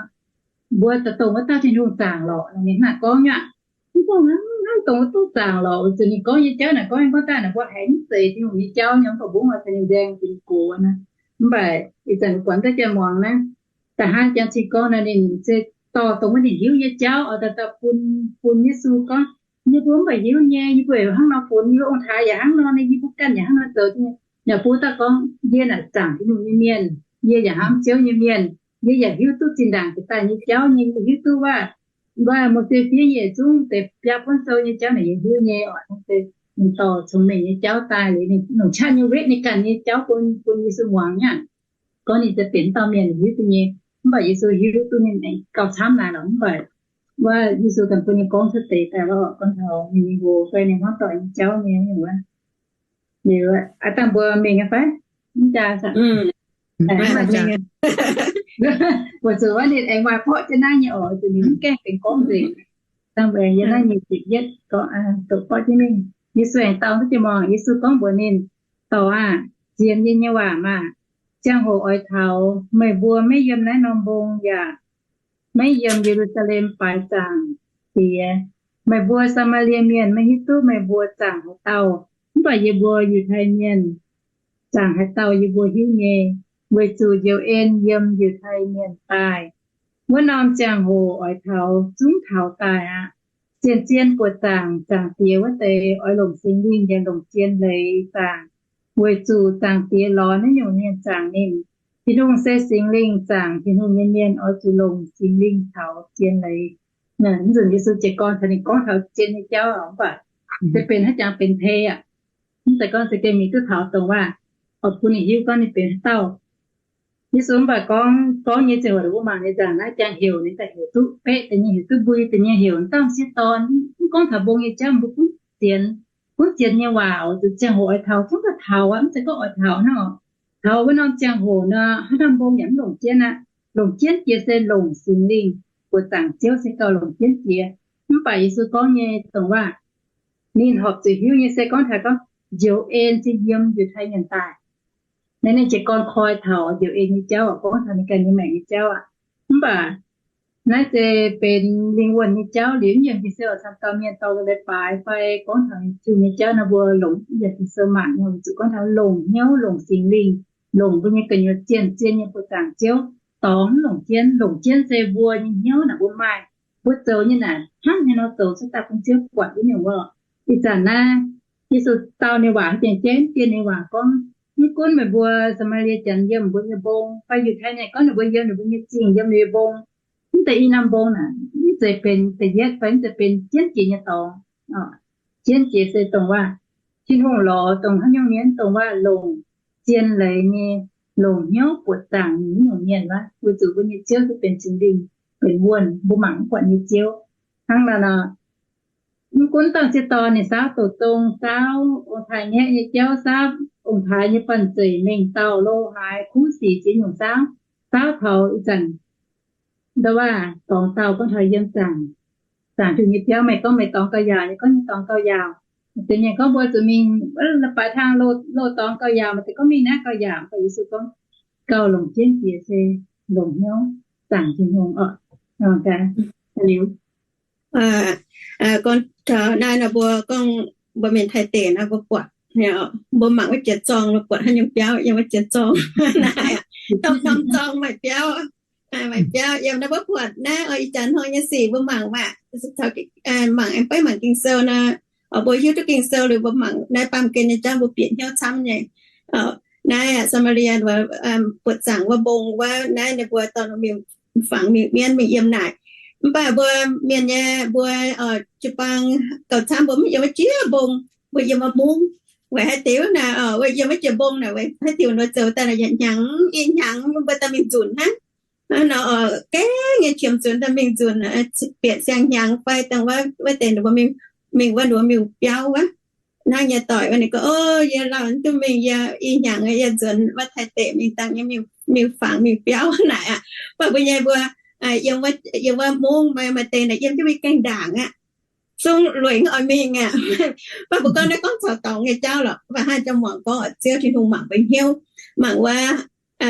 mbuo daaih dongh wuov dauh Tin-Hungh zaangc lorqc, ninh hnangv gorngv nyei aqv. Mv dongh hnangv dongh wuov duqv zaangc lorqc, weic zuqc ninh gorngv nyei jauv naaic, gorngv nyei gorngv daaih naaic, mbuo haiz mv zeiz Tin-Hungh nyei jauv nyei, mv baac mbuo oix caux ninh nzaeng, ninh gox naaiv. Mv baac ih zanc mbuo buatc mv deix jien muangx naaiv, da'haav jangx cing gorngv nor, ninh se dorh dongh wuov ninh hiuv nyei jauv oix daaih dauh bun, bun Yesu gorngv, yie mbuo mv baac hiuv nyei, yie mbuo hnangv nor funx, yie mbuo ong-taaix yaac hnangv nor, yie mbuo ganh yaac hnangv nor zoux nyei. Yaac bun dauh gorngv, yie naaic zaangc Tin-Hungh nyei mienh, yie yaac hnamv Ziouv nyei mienh, yie yaac hiuv duqv zinh ndaangc jiex daaih nyei jauv nyei, yie hiuv duqv waac, waac Mose fiev nyei yietc zungv deix biaa buonv sou nyei jauv naaic yie hiuv nyei oc. Naaiv se ninh dorh cong-mengh nyei jauv daaih liuz, ninh longc qaqv nyei wetv ninh ganh nyei jauv bun, bun Yesu muangx nyei aqv. Gorngv ninh se benx dauh mienh hiuv duqv nyei, mv baac Yesu hiuv duqv ninh aengx gauh camv naaic lorqc. Mv baac wuov Yesu ganh bun ninh gorngv cuotv deix daaih wuov, gorngv taux ninh nyei nqox fai ninh hmuangv doic nyei jauv nyei nyungc wuov. Liuz aav dangh mbuo mingh nyei fai? Mv jaax aqv. Weic zuqc wuov ninh aengx maaih borqv jienv naaiv nyei oc, zuqc ninh mv gaengh benx gorngv nzengc. Dangh mbuo yiem naaiv nyei ziepc yietv gorngv doqc borqv jienv mingh. Yesu aengx dau duqv jiex mangc, Yesu gorngv mbuox ninh, Dorc aah! Sienx yie nyei waac maah! Ziangh hoc oix taux, meih mbuo maiv yiem naaiv norm mbong yaac maiv yiem Ye^lu^saa^lem baaix Zaangc Diex. Meih mbuo Saa^maa^lie Mienh maiv hiuv duqv meih mbuo zaangc haaix dauh, mv baac yie mbuo Yiutai Mienh zaangc haaix dauh yie mbuo hiuv nyei, weic zuqc njoux en yiem Yiutai Mienh daaih. Wuov norm ziangh hoc oix taux zungv taux daaih aqv. Zien-zien buoqc zaangc Zaangc Diex wuov deix oix longc Singx Lingh yaac longc zien leiz zaangc, weic zuqc Zaangc Diex lorz naaiv nyungc mienh zaangc ninh. Tin-Hungh se Singx Lingh, zaangc Tin-Hungh nyei mienh oix zuqc longc Singx Lingh caux zien leiz. Mv nzunc Yesu jiez gorn caux ninh gorngv taux zien nyei jauv mv baac se benx haaix jangx benx tei aqv. Mv zeiz gorngv za'gengh mingh duqv taux dongh waac oix bun ninh hiuv gorngv ninh benx haaix dauh. Yesu mv baac gorngv, gorngv nyei ziangh hoc mbuo mangc nyei nzaangc naaiv jangx heuc ninh daaih heuc duqv beqv deix nyei, heuc duqv mbui deix nyei, heuc dauh sieqv dorn. Mv gorngv taux mbong nyei jauv, mbuo gunv sienx, gunv sienx nyei waac oc, ziangh hoc oix taux zungv daaih taux aqv, mv zeiz gorngv oix taux hnangv oc. Taux wuov norm ziangh hoc nor, haaix norm mbong yaac mv longc jienv aqv. Longc jienv jiex se longc Singx Lingh, buoqc zaangc Ziouv se gauh longc jienv jiex. Mv baac Yesu gorngv nyei dongh waac ninh horpc zuqc hiuv nyei se gorngv taux gorngv njoux en se yiem Yiutai Mienh daaih. Naaiv ninh jiez gorn koi taux njoux en nyei jauv, gorngv taux ninh ganh nyei maengc nyei jauv aqv. Mv baac naaiv se benx lingh wuonh nyei jauv liuz, mv yiem Ging-Sou camv dauh mienh dorh leiz-baaix fai gorngv taux Tin-Hungh nyei jauv nor, mbuo longc yiem Ging-Sou mangc nyei, weic zuqc gorngv taux longc hnyouv, longc Singx Lingh, longc mbuo nyei gu'nyuoz zien-zien nyei buoz-zaangc Ziouv, dorngx mv longc jienv. Longc jienv se mbuo nyei hnyouv naaic mbuo maaih, mbuo zoux nyei naaic hnangv haaix nor zoux cuotv daaih bun Ziouv buatc wuov nyungc oc. Ih zanc naaiv Yesu dau ninh waac haaix dieh jeiv, dien ninh waac gorngv, mv gunv meih mbuo Saa^maa^lie Janx yiem mbuo nyei mbong, fai Yiutai Mienh gorngv ninh mbuo yiem ninh mbuo nyei zingh, yiem ninh mbuo nyei mbong, mv deix i norm mbong naaic mv zeiz benx da'yietv fai mv zeiz benx jienv jiex nyei dorngx. Jienv jiex se dongh waac Tin-Hungh lorz dongh haaix nyungc mienh, dongh waac longc zien leiz nyei, longc hnyouv buoqc zaangc nyungc mienh wuov, weic zuqc mbuo nyei Ziouv se benx Singx Lingh, benx wuonh, mbuo mangc mv buatc nyei Ziouv. Hnangv naaic nor, mv gunv dauh sieqv dorn ninh saauv douz zong, saauv ong-taaix ngaeqv nyei jauv, saauv ong-taaix nyei banh zeic, mengh dauh lo haaix, kuv sic ziex nyungc saauv, saauv taux ih zanc ndau waac dorngx dauh gorngv taux yiem zaangc, zaangc Tin-Hungh nyei biauv, meih gorngv meih dorngx gauh yaauc, yie gorngv yie dorngx gauh yaauc. Deix mienh gorngv mbuo zuqc mingh, wuov, la'baaix hlaang loz dorngx gauh yaauc, maaih deix gorngv mingh naaiv gauh yaauc. Mv baac Yesu gorngv gauh longc jienv jiex se longc hnyouv zaangc Tin-Hungh oc. Liuz, gorngv taux naaiv nor, mbuo gorngv mbuo mienh Taiv deic nor, mbuo buatc, mbuo mangc wuov jiex zorng, mbuo buatc haaix nyungc biauv yiem wuov jiex zorng naaic, norm-norm zorng maaih biauv, maaih biauv yiem naaiv. Mbuo buatc naaiv oix ih jaax hnoi nyei sic mbuo mangc maah, mangc aengx beiv mangc Ging-Sou nor, mbuo hiuv duqv Ging-Sou liuz mbuo mangc naaiv baamh gen nyei jauv mbuo bieqc hnyouv camv nyei. Naaiv Saa^maa^lie buoqc zaangc wuov mbong wuov, naaiv ninh mbuo dorh mingh fangx mingh mienv mingh yiem naaic. Mv baac mbuo mienh nyei mbuo jiu-baang gauh camv, mbuo mv yiem wuov jiex mbong, mbuo yiem wuov mungv. Weic haaix diuc naaic, weic yiem wuov jiex mbong naaic, weic haaix diuc nor zoux daaih naaic yaac hnyangx i hnyangx mbuo daaih mingh nzunc hnangv. Nor gaengh nyei qiemx nzunc daaih mingh nzunc, bieqc siang-hnyangx fai dangh wuov deix ninh mbuo mingh wuov nduov mingh biauv wuov. Naaiv nyei doic wuov ninh gorngv, O, yie lauh mv duqv mingh, yie i hnyangx yie nzuonx wuov Taiv deic mingh dangh nyei mingh fangx mingh biauv naaic aqv. Mv baac mbuo nyei mbuo yiem wuov mungv, maaih deix naaic yiem jienv mingh gaengh ndaangc aqv. Zungv lueic oix mingh aqv. Mv baac mbuo gorngv naaiv gorngv caux dorngx nyei jauv lorqc. Mv baac hnangv jangx muangx gorngv Ziouv Tin-Hungh mangc mbuo hnyouv, mangc wuov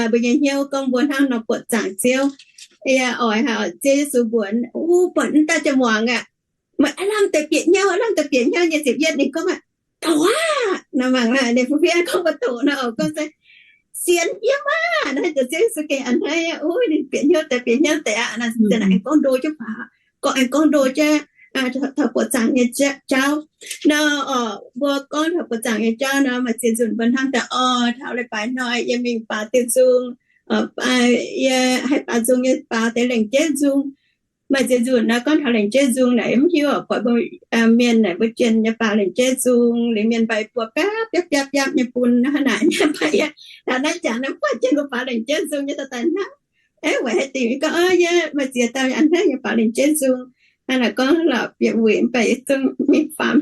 mbuo nyei hnyouv gorngv mbuo hnangv nor buoqc zaangc Ziouv. Yie oix haiz Ziouv Yesu mbuox, Wuov, buatc mv daaih jangx muangx aqv. Meih aav lamh deix bieqc hnyouv, aav lamh deix bieqc hnyouv nyei ziepc yietv ninh gorngv aqv, Doqc aqv. Naaiv mangc naaic ninh fiev gorngv mbuo doqc nor, gorngv se sienx yie maah. Naaiv Ziouv Yesu gengh a'hneiv, Wuov, ninh bieqc hnyouv deix, bieqc hnyouv deix aqv. Naaiv aengx gorngv ndo jienv faaux, gorngv aengx gorngv ndo jienv taux buoqc zaangc nyei jauv. Nor, mbuo gorngv taux buoqc zaangc nyei jauv nor, maaih ziex nzunc mbuo hnamv daaih, Orv, taux leiz-baaix hnoi yie mingh baaux diuh nzung, yie haih baaux nzung nyei baaux deix lengc jeiv nzung. Maaih ziex nzunc nor gorngv taux lengc jeiv nzung naaic, mv hiuv oc, buatc mbuo mienh naaic mbuo jienh nyei baaux lengc jeiv nzung, liuz mienh mbaih buoz biapv biapv biapv biapv nyei bun hnangv naaic nyei. Mv baac yie taux naaiv jangx nor mv buatc jienh mbuo baaux lengc jeiv nzung nyei daaih hnangv. Aeqv, weic haaix diuc gorngv, Yie maaih ziex dauh a'hneiv nyei baaux lengc jeiv nzung. hnangv naaic gorngv lorqc, bieqc wuic mv baac yietc zungv mingh faam.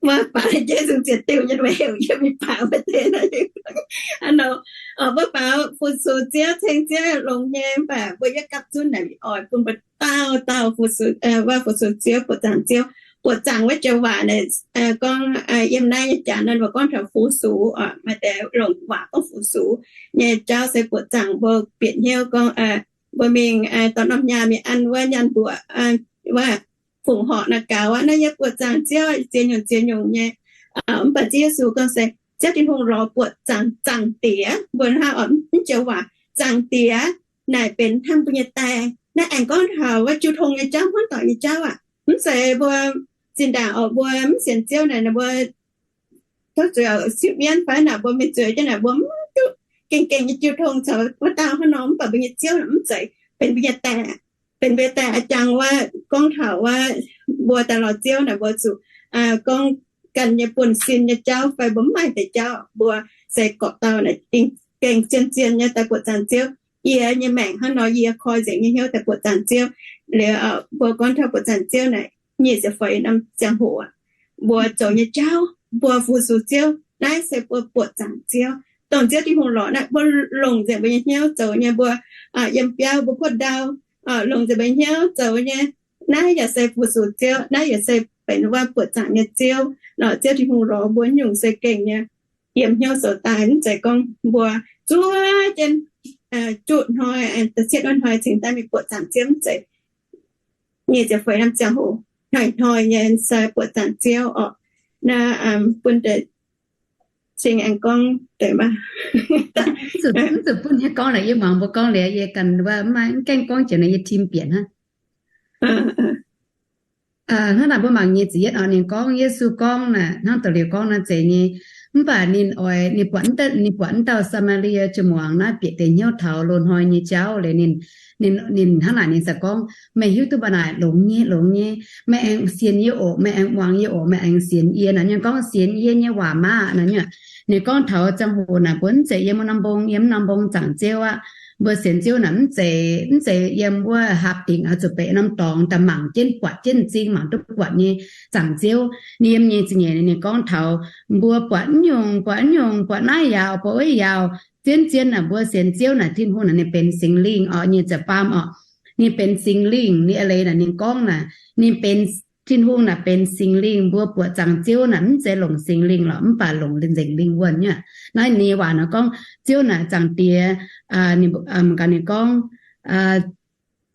Mbuo faam jienv zungv ziex diuh nyei, mbuo heuc yie mingh faam mbuo deix nor. Hnangv nor, mbuo faam fu-sux Ziouv, ceng Ziouv longx nyei, mv baac mbuo yaac gapv zunv naaic oix bun mbuo dauh dauh fu-sux, wuov fu-sux Ziouv, buoqc zaangc Ziouv. Buoqc zaangc wuov joux waac naaic gorngv yiem naaiv nyei jaax naaiv mbuo gorngv taux fu-sux oc, maaih deix longc waac gorngv fu-sux nyei jauv se buoqc zaangc mbuo bieqc hnyouv gorngv mbuo mingh dorh norm nyaah mingh an wuov nyaanh mbuoqc, wuov fongc horc naaiv gaux aqv. Naaiv yie buoqc zaangc Ziouv ziex nyungc ziex nyungc nyei. Mv baac Ziouv Yesu gorngv se Ziouv Tin-Hungh lorz buoqc zaangc Zaangc Diex. Mbuo hnangv oc, mv joux waac Zaangc Diex naaic benx hnangv mbuo nyei die. Naaiv aengx gorngv taux wuov jiu tong nyei jauv, hmuangv doic nyei jauv aqv. Mv zeiz mbuo zinh ndaangc oc, mbuo mv sienx Ziouv naaic, mbuo tov zuiz sipv mienv fai naaic, mbuo mingh zueiz jienv naaic, mbuo mv duqv gengh gengh nyei jiu tong caux wuov dauh hnangv nor. Mv baac mbuo nyei Ziouv naaic mv zeiz, benx mbuo nyei die, benx mbuo nyei die a'jang wuov. Gorngv taux wuov mbuo daaih lorz Ziouv naaic, mbuo zuqc gorngv ganh nyei buonv-sin nyei jauv fai mbuo mv maaih deix jauv, mbuo se gorqv-dauh naaic gengh zien-zien nyei daaih buoqc zaangc Ziouv. Yie nyei maengc hnangv nor, yie koi nzengc nyei hnyouv daaih buoqc zaangc Ziouv. Liuz mbuo gorngv taux buoqc zaangc Ziouv naaic, nyic ziepc feix norm ziangh hoc mbuo zoux nyei jauv, mbuo fu-sux Ziouv, naaiv se mbuo buoqc zaangc Ziouv. Dongh Ziouv Tin-Hungh lorz naaiv, mbuo longc nzengc mbuo nyei hnyouv zoux nyei, mbuo yiem biauv, mbuo kuotv ndau, longc nzengc mbuo nyei hnyouv zoux nyei. Naaiv yaac se fu-sux Ziouv, naaiv yaac se benx wuov buoqc zaangc nyei Ziouv. Nor Ziouv Tin-Hungh lorz mbuo nyungc se gengh nyei yiem hnyouv zoux daaih, mv zeiz gorngv mbuo zuov jienv juqv hnoi, da'cietv wuov hnoi cingx daaih mingh buoqc zaangc Ziouv, mv zeiz. Nyic ziepc feix norm ziangh hoc hnoi-hnoi nyei se buoqc zaangc Ziouv oc. Naaiv bun deix cing aengx gorngv deix maah. Mv zuqc bun yie gorngv laaix, yie muangx mbuo gorngv liuz yie ganh wuov mv gaengh gorngv jiex nor yie tim bieqc hnangv. Hnangv naaic mbuo mangc nyei ziepc yietv oc, ninh gorngv, Yesu gorngv naaic, hnangv da'liuz gorngv naaiv zeiz nyei. Mv baac ninh oix, ninh buatc, ninh buatc wuov dauh Saa^maa^lie jiex muangx naaiv bieqc deix hnyouv taux loz-hnoi nyei jauv liuz, ninh, ninh hnangv naaic ninh ziouc gorngv, meih hiuv duqv mbuo naaic longx nyei, longx nyei. Meih aengx sienx yie oc, meih aengx muangx yie oc, meih aengx sienx yie. Naaiv ninh gorngv sienx yie nyei waac maah naaiv nyungc. Ninh gorngv taux ziangh hoc naaic mbuo mv zeiz yiem wuov norm mbong, yiem norm mbong zaangc Ziouv aqv. Mbuo sienx Ziouv naaic mv zeiz, mv zeiz yiem wuov hapc dingc oix zuqc mbenc norm dorngx daaih mangc jienv buatc jienv m'zing, mangc duqv buatc nyei zaangc Ziouv. Ninh yiem nyei zingh nyeic ninh gorngv taux mbuo buatc nyungc, buatc nyungc, buatc naaiv yaauc, buatc wuov yaauc. Zien-zien naaic mbuo sienx Ziouv naaic Tin-Hungh naaic ninh benx Singx Lingh oc, nyic ziepc faam oc. Ninh benx Singx Lingh, ninh eix leiz naaic ninh gorngv naaic, ninh benx, Tin-Hungh naaic benx Singx Lingh. Mbuo buatc zaangc Ziouv naaic mv zeiz longc Singx Lingh lorqc, mv baac longc nzengc lingh wuonh nyei. Naaiv ninh nyei waac naaic gorngv Ziouv naaic Zaangc Diex, ninh gaax ninh gorngv,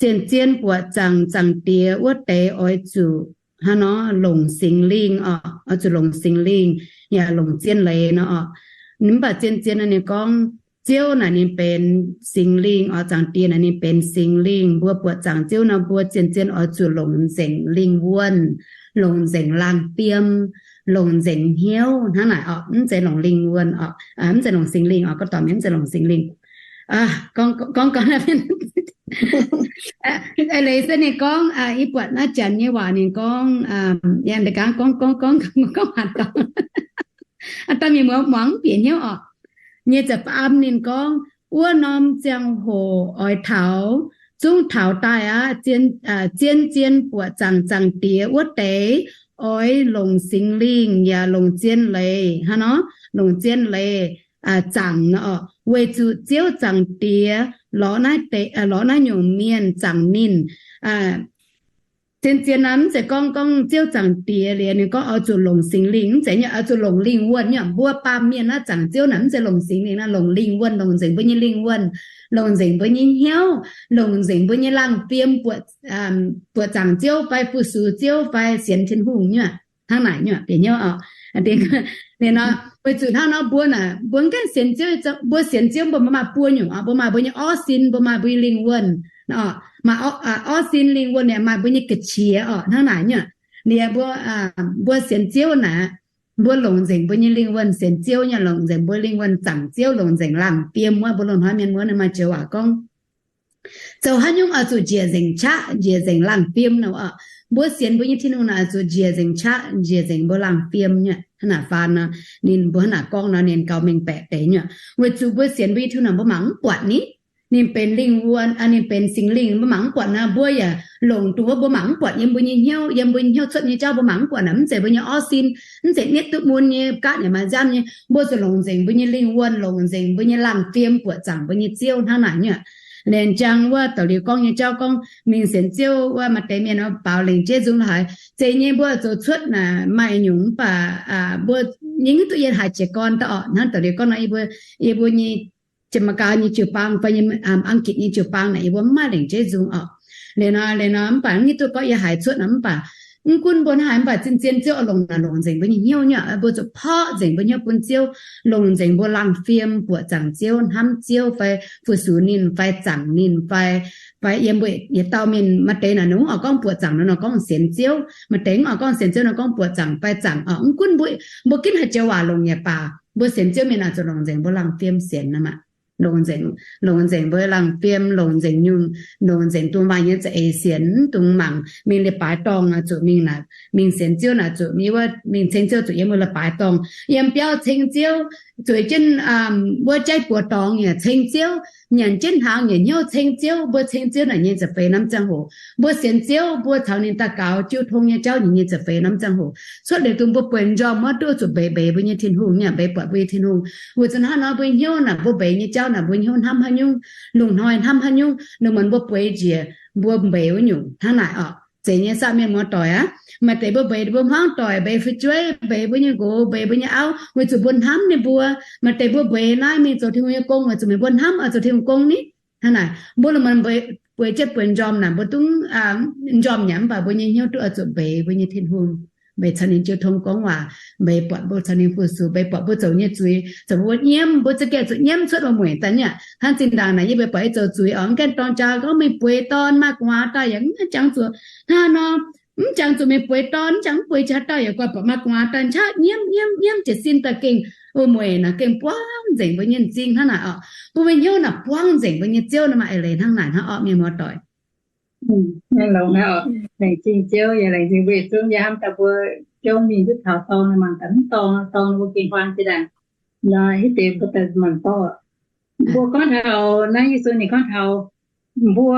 zien-zien buatc zaangc Zaangc Diex wuov deix oix zuqc hnangv nor longc Singx Lingh oc, oix zuqc longc Singx Lingh yaac longc zien leiz nor oc. Mv baac zien-zien naaic ninh gorngv Ziouv naaic ninh benx Singx Lingh oc, Zaangc Diex naaic ninh benx Singx Lingh. Mbuo buatc zaangc Ziouv nor mbuo zien-zien oix zuqc longc nzengc lingh wuonh, longc nzengc laangh fiem, longc nzengc hnyouv hnangv naaic oc. Mv zeiz longc lingh wuonh oc, mv zeiz longc Singx Lingh oc, gorngv dorh mienh mv zeiz longc Singx Lingh. Gorngv, gorngv, gorngv, eix leiz se ninh gorngv, yie buatc naaiv janx nyei waac ninh gorngv, yangh deix gangv gorngv, gorngv, gorngv, gorngv waac dorngx. Aa, daaih mienh muangx mv bieqc hnyouv oc. Nyic ziepc faam ninh gorngv, wuov norm ziangh hoc oix taux, zungv taux daaih aqv. Zien, zien-zien buatc zaangc Zaangc Diex wuov deix oix longc Singx Lingh yaac longc zien leiz hnangv nor, longc zien leiz zaangc nor oc, weic zuqc Ziouv Zaangc Diex lorz naaiv deix, lorz naaiv nyungc mienh zaangc ninh. Zien-zien naaiv mv zeiz gorngv, gorngv Ziouv Zaangc Diex liuz ninh gorngv oix zuqc longc Singx Lingh, mv zeiz nyei, oix zuqc longc lingh wuonh nyei. Mbuo baamh mienh naaiv zaangc Ziouv naaic mv zeiz longc Singx Lingh naaic, longc lingh wuonh, longc nzengc mbuo nyei lingh wuonh, longc nzengc mbuo nyei hnyouv, longc nzengc mbuo nyei laangh fiem buoqc zaangc Ziouv fai fu-sux Ziouv fai sienx Tin-Hungh nyei. Hnangv naaic nyei bieqc hnyouv oc. Liuz nor, weic zuqc hnangv nor mbuo naaic, mbuo mv gaengh sienx Ziouv, mbuo sienx Ziouv mbuo, mbuo maaih buo nyungc oc. Mbuo maaih mbuo nyei orv sin, mbuo maaih mbuo nyei lingh wuonh. Maaih orv sin lingh wuonh naaic maaih mbuo nyei ga'qiex oc. Hnangv naaic nyei. Liuz mbuo, mbuo sienx Ziouv naaic, mbuo longc nzengc mbuo nyei lingh wuonh sienx Ziouv nyei, longc nzengc mbuo lingh wuonh zaangc Ziouv, longc nzengc laangh fiem wuov. Mbuo loz-hnoi mienh muoz naaic maaih joux waac gorngv, zoux haaix nyungc oix zuqc njiec nzengc qaqv, njiec nzengc laangh fiem nor oc. Mbuo sienx mbuo nyei Tin-Hungh naaic oix zuqc njiec nzengc qaqv, njiec nzengc mbuo laangh fiem nyei. Hnangv naaic faanv nor, ninh mbuo hnangv naaic gorngv nor ninh gauh mengh baeqc deix nyei. Weic zuqc mbuo sienx mbuo nyei Tin-Hungh naaic mbuo mangc mv buatc ninh. Ninh benx lingh wuonh, ninh benx Singx Lingh, mbuo mangc mv buatc nor, mbuo yaac longc dongh wuov mbuo mangc mv buatc yiem mbuo nyei hnyouv, yiem mbuo nyei hnyouv cuotv nyei jauv mbuo mangc mv buatc naaic, mv zeiz mbuo nyei orv sin, mv zeiz nietv duqv mun nyei gaatv nyei maaih nziaamv nyei, mbuo zuqc longc nzengc mbuo nyei lingh wuonh, longc nzengc mbuo nyei laangh fiem buoqc zaangc mbuo nyei Ziouv hnangv naaic nyei. Laengz jangx wuov dauh liuz gorngv nyei jauv gorngv mingh sienx Ziouv wuov, maaih deix mienh baaux lengc jeiv nzung haiz zeiz nyei mbuo zoux cuotv naaic maaih nyungc mv baac mbuo nyei hiuv duqv yie haiz jiez gorn daaih orqc. Hnangv dauh liuz gorngv nor, yie mbuo, yie mbuo nyei Janx-Maqgau nyei jiu-baang fai nyei Ang^gitc nyei jiu-baang naaic yie mbuo mv maaih lengc jeiv nzung orqc. Liuz nor, liuz nor mv baac mv hiuv duqv gorngv yie haiz cuotv nor mv baac mv gunv mbuo hnangv haaix mv baac zinh zien Ziouv oix longc naaic longc nzengc mbuo nyei hnyouv nyei, mbuo zuqc porv nzengc mbuo hnyouv bun Ziouv, longc nzengc mbuo laangh fiem buoqc zaangc Ziouv, hnamv Ziouv fai fu-sux ninh fai zaangc ninh fai, fai yiem mbuo yietc dauh mienh maaih deix naaic ninh mv oix gorngv buoqc zaangc nor, nor gorngv sienx Ziouv, maaih deix mv oix gorngv sienx Ziouv nor gorngv buoqc zaangc fai zaangc orqc. Mv gunv mbuo, mbuo ginv haaix joux waac longc nyei baac mbuo sienx Ziouv mienh oix zuqc longc nzengc mbuo laangh fiem sienx nor maah. Longc nzengc, longc nzengc mbuo laangh fiem, longc nzengc nyungc, longc nzengc dongh maaih nyei za'eix sienx, mv dungx mangc mingh leiz-baaix dorngh oix zuqc mingh naaic, mingh sienx Ziouv naaic zuqc mingh wuov, mingh ceng Ziouv zuqc yiem wuov leiz-baaix dorngh. Yiem biauv ceng Ziouv, zueiz jienv wuov jaiv buoz dorngx yaac ceng Ziouv, nyanc jienv hnaangx nyei hnyouv ceng Ziouv. Mbuo ceng Ziouv naaic nyei za'feix norm ziangh hoc, mbuo sienx Ziouv, mbuo caux ninh daux gaux jiu tong nyei jauv nyei za'feix norm ziangh hoc, cuotv liuz dongh mbuo bueix m'njormh wuov duqv zuqc mbeix mbeix mbuo nyei Tin-Hungh, yaac mbeix buatc mbuo nyei Tin-Hungh. Weic zuqc hnangv nor mbuo hnyouv naaic, mbuo mbeix nyei jauv naaic, mbuo hnyouv hnamv haaix nyungc, lungh hnoi hnamv haaix nyungc, lungh muonz mbuo bueix njiec mbuo mbeix wuov nyungc hnangv naaic orqc. Zeiz nyei saah mienh muoz-doic aav, maaih deix mbuo mbeix mbuo hmuangv doic, mbeix fu'jueiv, mbeix mbuo nyei nqox, mbeix mbuo nyei auv, weic zuqc mbuo hnamv ninh mbuo. Maaih deix mbuo mbeix naaiv mingh zoux Tin-Hungh nyei gong weic zuqc meih mbuo hnamv oix zoux Tin-Hungh gong ni. Hnangv naaic mbuo lungh muonz mbeix, bueix jienv bueix m'njormh naaic mbuo dungv m'njormh nyei, mv baac mbuo nyei hnyouv duqv oix zuqc mbeix mbuo nyei Tin-Hungh, mbeix caux ninh jiu tong gorngv waac, mbeix buatc mbuo caux ninh fu-sux, mbeix buatc mbuo zoux nyei zuiz, zoux mbuo nyiemv, mbuo za'gengh zuqc nyiemv cuotv wuom-mueic daaih nyei. Hnangv zinh ndaangc naaic yie mbeix buatc yie zoux zuiz orqc, mv gaengh dorng jaa gorngv mingh bueix dorn maaih gu'nguaaz daaih yaac mv jangx zuqc hnangv nor, mv jangx zuqc mingh bueix dorn, mv jangx mv bueix jaa daaih yaac guai buatc maac gu'nguaaz daaih nqa'haav nyiemv nyiemv nyiemv jiez sin daaih gengh wuom-mueic naaic gengh buangv nzengc mbuo nyei m'zing hnangv naaic orqc. Mbuo nyei hnyouv naaic buangv nzengc mbuo nyei Ziouv nor maah. Eix leiz hnangv naaic hnangv orqc, mienh muoz-doic. Laengz zingh Ziouv yaac laengz zingh mbuo yietc zungv yaac hnamv daaih mbuo jouv mingh duqv taux dorngh, mangc gaax mv dorngh, dorngh mbuo gengh huaang jiex daaih. Nor hitv deix mbuo daaih manc dorh. Mbuo gorngv taux naaiv Yesu ninh gorngv taux mbuo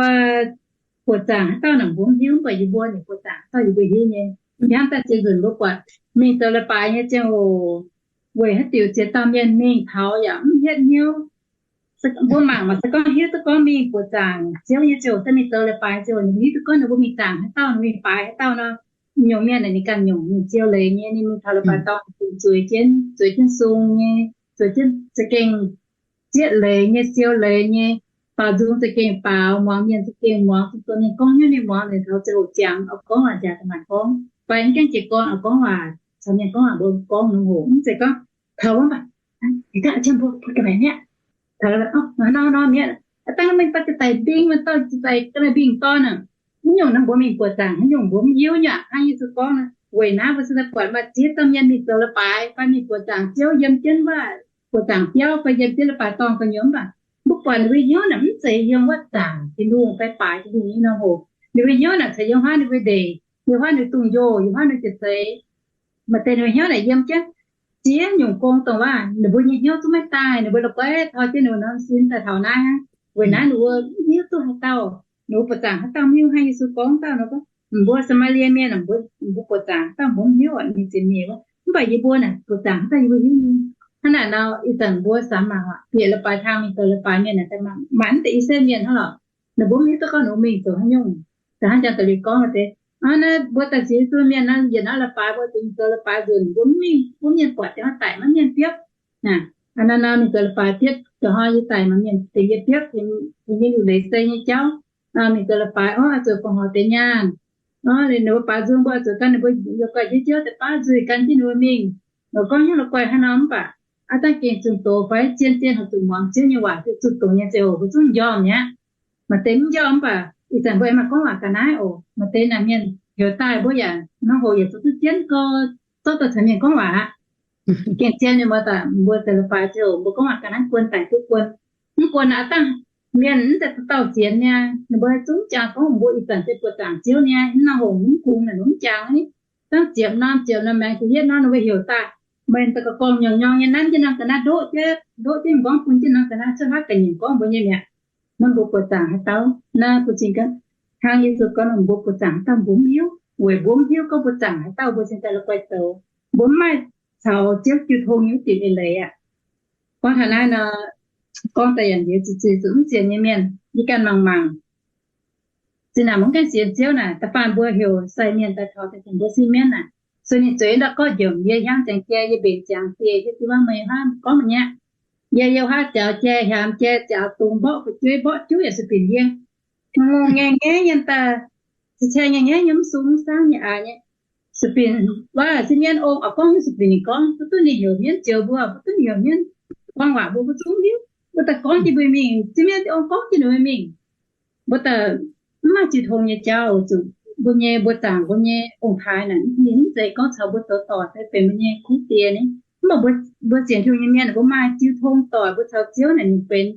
buoqc zaangc haaix dauh naaic mbuo mv hiuv, mv baac yie mbuo ninh buoqc zaangc haaix dauh yie mbuo hiuv nyei. Hnamv daaih zinh nzunc mbuo buatc mingh zoux leiz-baaix nyei ziangh hoc, weic haaix diuc ziex dauh mienh mingh taux yaac mv hietv hnyouv. Mbuo mangc maac se gorngv hiuv duqv gorngv mingh buoqc zaangc Ziouv nyei ziouc, daaih mingh zoux leiz-baaix ziouc ninh hiuv duqv gorngv ninh mbuo mingh zaangc haaix dauh, ninh mingh baaix haaix dauh nor. Nyungc mienh naaic ninh ganh nyungc mingh siou leiz nyei, ninh mingh taux leiz-baaix dorngh zueiz jienv, zueiz jienv sung nyei, zueiz jienv za'gengh zieqv leiz nyei, siou leiz nyei, baaux nzung za'gengh baaux, muangx mienh za'gengh muangx, zunh doz mienh gorngv hnyouv ninh muangx, ninh taux ziangh hoc ziangx oix gorngv waac njaaux daaih maanc gorngv, fai mv gaengh jiez gorn oix gorngv waac caux mienh gorngv waac, mbuo gorngv nongx hoc mv zeiz gorngv taux wuov mv baac, ih gaav qiemx mbuo ga'maeqc mi'aqv. Taux nor nor mi'aqv, dangh mienh dorh jiex daic mbing, mienh dorh jiex daic ga'naaiv mbing dorn aac. Mv nyungc naaiv mbuo mingh buoqc zaangc haaix nyungc mbuo mv hiuv nyei aqv. Hnangv Yesu gorngv nor, weic naaiv mbuo se daaih buatc maaih ziex dauh mienh mingh zoux leiz-baaix fai mingh buoqc zaangc Ziouv yiem jienv wuov, buoqc zaangc biauv fai yiem jienv leiz-baaix dorngh gu'nyuoz mv baac, mbuo buatc ninh mbuo hnyouv naaic mv zeiz yiem wuov zaangc Tin-Hungh fai baaix Tin-Hungh nyei norm hoc. Ninh mbuo hnyouv naaic caux yiem huaav ninh mbuo ndeic, yiem huaav ninh mbuo dungx njoh, yiem huaav ninh mbuo jiex zeiz. Maaih deix ninh mbuo hnyouv naaic yiem jienv ziex nyungc gong dongh waac ninh mbuo nyei hnyouv zungv maiv daaih, ninh mbuo la'guaih tor jienv ninh mbuo norm sin daaih taux naaiv. Weic naaiv ninh mbuo mv hiuv duqv haaix dauh, ninh mbuo buoqc zaangc haaix dauh mv hiuv. Hnangv Yesu gorngv dauh nor, mbuo Saa^maa^lie Mienh, mbuo buoqc zaangc haaix dauh mbuo mv hiuv, ninh zienx nyeic wuov. Mv baac yie mbuo naaic buoqc zaangc haaix dauh yie mbuo hiuv nyei. Hnangv naaic nor ih zanc mbuo samx mangc, bieqc leiz-baaix hlaang mingh zoux leiz-baaix mienh naaic, maaih mv deix I^saa^laa^en Mienh hnangv lorqc. Ninh mbuo mv hiuv duqv gorngv ninh mbuo mingh zoux haaix nyungc. Da'hnangv jangx da'liuz gorngv deix, hnangv naaiv mbuo daaih ziex zunh mienh naaiv, yietc naaiv leiz-baaix mbuo zoux leiz-baaix nzunc, mbuo mv mingh, mbuo mienh buatc jangx daic maiv mienh biopv. Aa, naaiv nor mingh zoux leiz-baaix biopv, da'hnangv yie daic maiv mienh tengx yie biopv, tengx yie liuc leiz se nyei jauv. Mingh zoux leiz-baaix orv, zuqc guangc horc deix nyaanh. Orv, ninh mbuo baaux nzung mbuo zuqc gan ninh mbuo yaac guaix jienv Ziouv deix baav nzuih gan jienv ninh mbuo mingh. Lorqc gorngv hnyouv la'guaih hnangv nor mv baac, aav dangh gengh zunh doz fai zien-zien haih zuqc muangx Ziouv nyei waac, zuqc doz nyei ziangh hoc mbuo zungv njormh mi'aqv. Maaih deix mv njormh mv baac ih zanc mbuo aengx maaih gorngv waac ga'naaiv oc. Maaih deix naaic mienh heuc daaih mbuo yaac norm hoc yaac zoux duqv jienv gau, zorqv daaih caux mienh gorngv waac aqv. Gengh zien nyei mbuo daaih mbuo zoux leiz-baaix ziouc mbuo gorngv waac ga'naaiv guon daic duqv guon. Mv guon aqv dangh mienh mv zeiz dauh dauh sienx niaa, ninh mbuo zungv jangx gorngv mbuo ih zanc se buoqc zaangc Ziouv niaa, mv nor hoc mv kungx naaic mv jangx ni. Dangh ziepc norm ziepc norm maengx ziepc yietv norm ninh mbuo heuc daaih, meih daaih ga'gorngv nyorngv nyorngv nyei nanv jienv norm ga'naaiv ndoqv jienv, ndoqv jienv mv gorngv bun jienv norm ga'naaiv cuotv haav ga'nyiec gorngv mbuo nyei mi'aqv. Naaiv mbuo buoqc zaangc haaix dauh? Naaiv bun cing gaax, hnangv Yesu gorngv nor, mbuo buoqc zaangc haaix dauh mbuo mv hiuv. Weic mbuo mv hiuv gorngv buoqc zaangc haaix dauh, mbuo cingx daaih la'guaih zoux. Mbuo mv maaih caux Ziouv jiu tong nyei wuov diuc eix leiz aqv. Gorngv taux naaiv nor, gorngv daaih yaac nziex zuqc zuiz zuqc mv sienx nyei mienh, yie ganh mangc mangc. Zinh ndaangc mbuo mv gaengh sienx Ziouv naaic, da'faanh mbuo heuc sai mienh daaih taux daaih tengx mbuo sin mienv naaic, sueih ninh zueiz ndau gorqv njomc, yie hiaangx ziangx jai, yie mbenc ziangx dieh, yie diev waac meih haav gorngv mv nyaqv. Yie, yie haav jaux jai, hiaamx jai, jaux dungz mborqv fu'jueiv, mborqv juv yaac sueih binc yie. Ngongh ngaengc nyei yiem daaih, cai-cai ngaengc nyei yiem mv sung mv saangv nyei aqv nyei. Sueih binc waac sin mienv ong, oix gorngv sueih binc ninh gorngv, mv duqv ninh heuc mienv zioux mbuo, mv duqv ninh heuc mienv buang waac mbuo, mbuo zungv hiuv. Mbuo daaih gorngv jienv mbuo mingh, sin mienv ong gorngv jienv ninh mbuo mingh. Mbuo daaih mv maaih jiu tong nyei jauv oc. Zuqc mbuo nyei mbuo zaangc mbuo nyei ong-taaix naaic, ninh mv zeiz gorngv caux mbuo zoux doic se benx mbuo nyei kuv diex ni. Mv baac mbuo, mbuo sienx Tin-Hungh nyei mienh, mbuo maaih jiu tong doic, mbuo caux Ziouv naaic ninh benx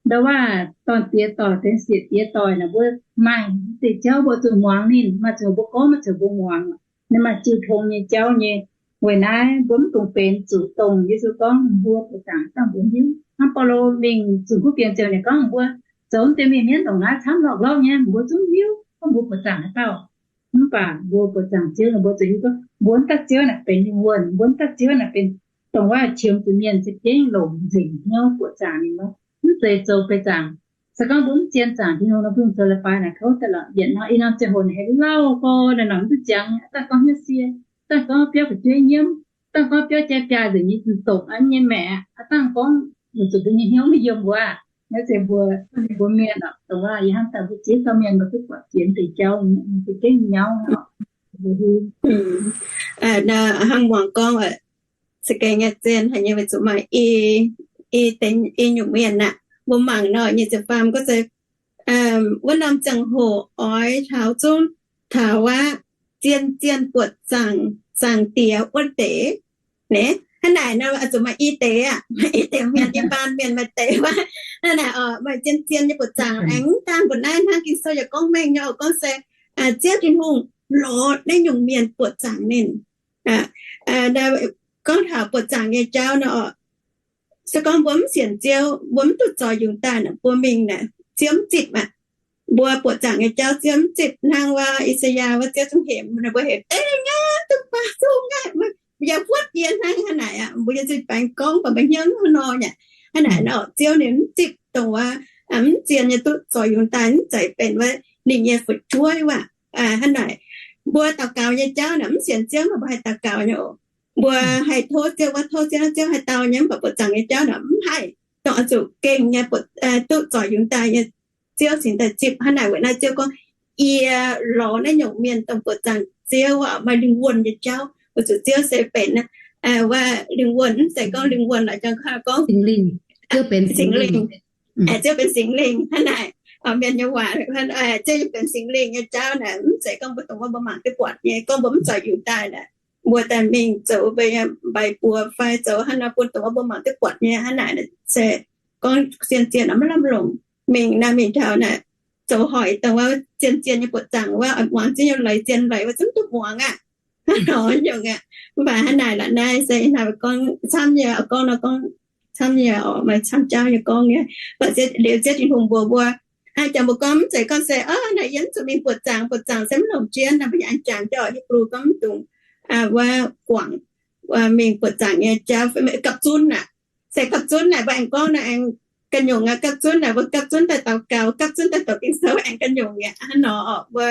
ndau waac dorn-diex doic, benx sieqv diex doic naaic, mbuo maaih deix jauv mbuo zuqc muangx ninh, maaih ziangh hoc mbuo gorngv, maaih ziangh hoc mbuo muangx. Naaiv maaih jiu tong nyei jauv nyei. Weic naaiv mbuo mv dungx benx zuqc dongh Yesu gorngv mbuo buoqc zaangc haaix dauh mbuo hiuv. Hnangv Baulo mingh zunc kuv fienx ziouc ninh gorngv mbuo zoux mv deix mienh mienv ndongc naaiv camv lorqc lorqc nyei, mbuo zungv hiuv gorngv mbuo buoqc zaangc haaix dauh. Mv baac mbuo buoqc zaangc Ziouv nor, mbuo zuqc hiuv gorngv mbuo mv daaih Ziouv naaic benx lingh wuonh, mbuo mv daaih Ziouv naaic benx dongh waac qiemx zuqc mienh za'gengh longc nzengc hnyouv buoqc zaangc ninh nor. Mv zeiz zoux buoqc zaangc. Se gorngv mbuo mv zien zaangc Tin-Hungh nor, mbuo zoux leiz-baaix naaic kouv daaih lorqc. Yietc nor ih norm ziangh hoc naaic haaix lauh gorx naaic nor mv duqv ziangx, dangh gorngv hnyouv sie, dangh gorngv biauv fu'jueiv nyiemv, dangh gorngv biauv jai biaa nzengc nyei zoqc an nyei maeqc, dangh gorngv weic zuqc mbuo nyei hnyouv maiv yiem mbuo aqv. Naaiv se mbuo, mbuo mienh oc, dongh waac yie hnamv daaih mbuo ziex dauh mienh mbuo duqv buatc fienx deix jauv, mbuo gengh nyauv oc. Hnangv muangx gorngv, za'gengh nyei zien haic nyei, weic zuqc maaih i, i nyungc mienh aeqv, mbuo mangc nor nyei ziepc faam gorngv se wuov norm ziangh hoc oix taux zungv taux aqv, zien zien buoqc zaangc, zaangc diex wuov deix. Naaiv, hnangv naaic nor, zuqc maaih i deix aqv, maaih i deix mienh, i baan mienh maaih deix wuov. Hnangv naaic oc, maaih zien zien nyei buoqc zaangc aengx mv dangh mbuo naaiv hnangv Ging-Sou yaac gorngv mengh nyei oc, gorngv se Ziouv Tin-Hungh lorz naaiv nyungc mienh buoqc zaangc ninh. Gorngv taux buoqc zaangc nyei jauv nor, se gorngv mbuo mv sienx Ziouv, mbuo mv duqv zoux yungz daaih naaic, mbuo mingh naaic Ziouv mv zipv aqv. Mbuo buoqc zaangc nyei jauv Ziouv mv zipv. Hnangv wuov I^saa^yaa wuov, Ziouv zungv hemx mbuo, hemx deix nyei duqv baac zungv aqv, yaac buatc yie hnangv hnangv naaic aqv, mbuo nyei zinh baengx gorngv baac mbuo hnyouv hnangv nor nyei. Hnangv naaic nor Ziouv ninh mv zipv dongh wuov mv zien nyei duqv zoux yungz daaih, mv zeiz benx wuov ninh nyei fu'jueiv wuov. Hnangv naaic, mbuo daux gaux nyei jauv naaic mv sienx Ziouv nor mbuo haih daux gaux nyei oc. Mbuo haih tov Ziouv, wuov tov Ziouv, Ziouv haih dau nyei, mv baac buoqc zaangc nyei jauv naaic mv haih. Dongh oix zuqc gengh nyei, duqv zorc yungz daaih nyei, Ziouv cingx daaih zipv. Hnangv naaic weic naaiv Ziouv gorngv, yie lorz naaiv nyungc mienh dongh buoqc zaangc Ziouv, maaih lingh wuonh nyei jauv. Weic zuqc Ziouv se benx wuov lingh wuonh, mv zeiz gorngv lingh wuonh laaix jangx gorngv Singx Lingh. Ziouv benx Singx Lingh. Hnangv naaic, mienh nyei waac, Ziouv benx Singx Lingh nyei jauv naaic, mv zeiz gorngv mbuo dongh wuov mbuo mangc duqv buatc nyei, gorngv mbuo mv zorc yungz daaih naaic, mbuo daaih mingh zoux mbaih buoz fai zoux hnangv nor bun dongh wuov mbuo mangc duqv buatc nyei. Hnangv naaic se gorngv zien-zien maiv lamh longc. Mingh naaic, mingh taux naaic, zoux hoic dongh wuov zien-zien nyei buoqc zaangc wuov, muangx Ziouv nyei leiz, zien leiz wuov zungv duqv muangx aqv. Hnangv nor nyungc aqv. Mv baac hnangv naaic la'naaiv se ih hnoi gorngv camv nyei, gorngv nor gorngv camv nyei oc, maaih camv jauv nyei gorngv nyei. Mv baac liuz Ziouv Tin-Hungh mbuox mbuo, jangx mbuo gorngv mv zeiz gorngv se, naaic yie mv zuqc mingh buoqc zaangc, buoqc zaangc se mv longc jienv nor, mbuo yaac aengx jangx jauv Hipv^lu gorngv mv dungx wuov guangc mingh buoqc zaangc nyei jauv, gapv zunv aqv. Se gapv zunv naaic mbuo aengx gorngv naaic aengx ga'nyungc aqv. Gapv zunv naaic mbuo gapv zunv daaih daux gaux, gapv zunv daaih doqc Ging-Sou aengx ga'nyungc aqv. Hnangv nor oc, mbuo,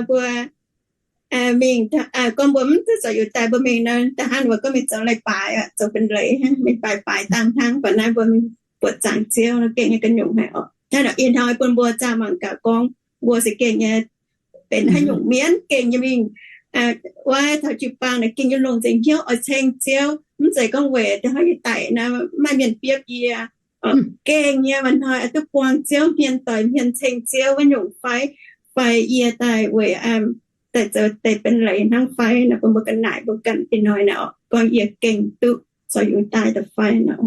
mbuo mingh, gorngv mbuo mv duqv zoux yungz daaih, mbuo mingh nor, da'hnangv mbuo gorngv mingh zoux leiz-baaix, zoux benx leiz, mingh baaix baaix dangh hnangv. Mv baac naaiv mbuo mingh buoqc zaangc Ziouv nor gengh nyei ga'nyungc haic oc. Hnangv nor ih hnoi bun mbuo zaah mangc gaax gorngv mbuo se gengh nyei benx haaix nyungc mienh, gengh nyei mingh wuov taux jiu-baang naaic gengh nyei longc nzengc hnyouv oix ceng Ziouv. Mv zeiz gorngv weic da'hnangv yie daic nor maaih mienh biopv yie. Gengh nyei maaih hnoi oix duqv buang Ziouv hmien, doix hmien ceng Ziouv wuov nyungc fai, fai yie daaih weic daaih zoux deix benx leiz hnangv fai nor, bun mbuo ga'naaiv mbuo ganh ih hnoi naaic oc, gorngv yie gengh duqv zoux yungz daaih daaih fai nor.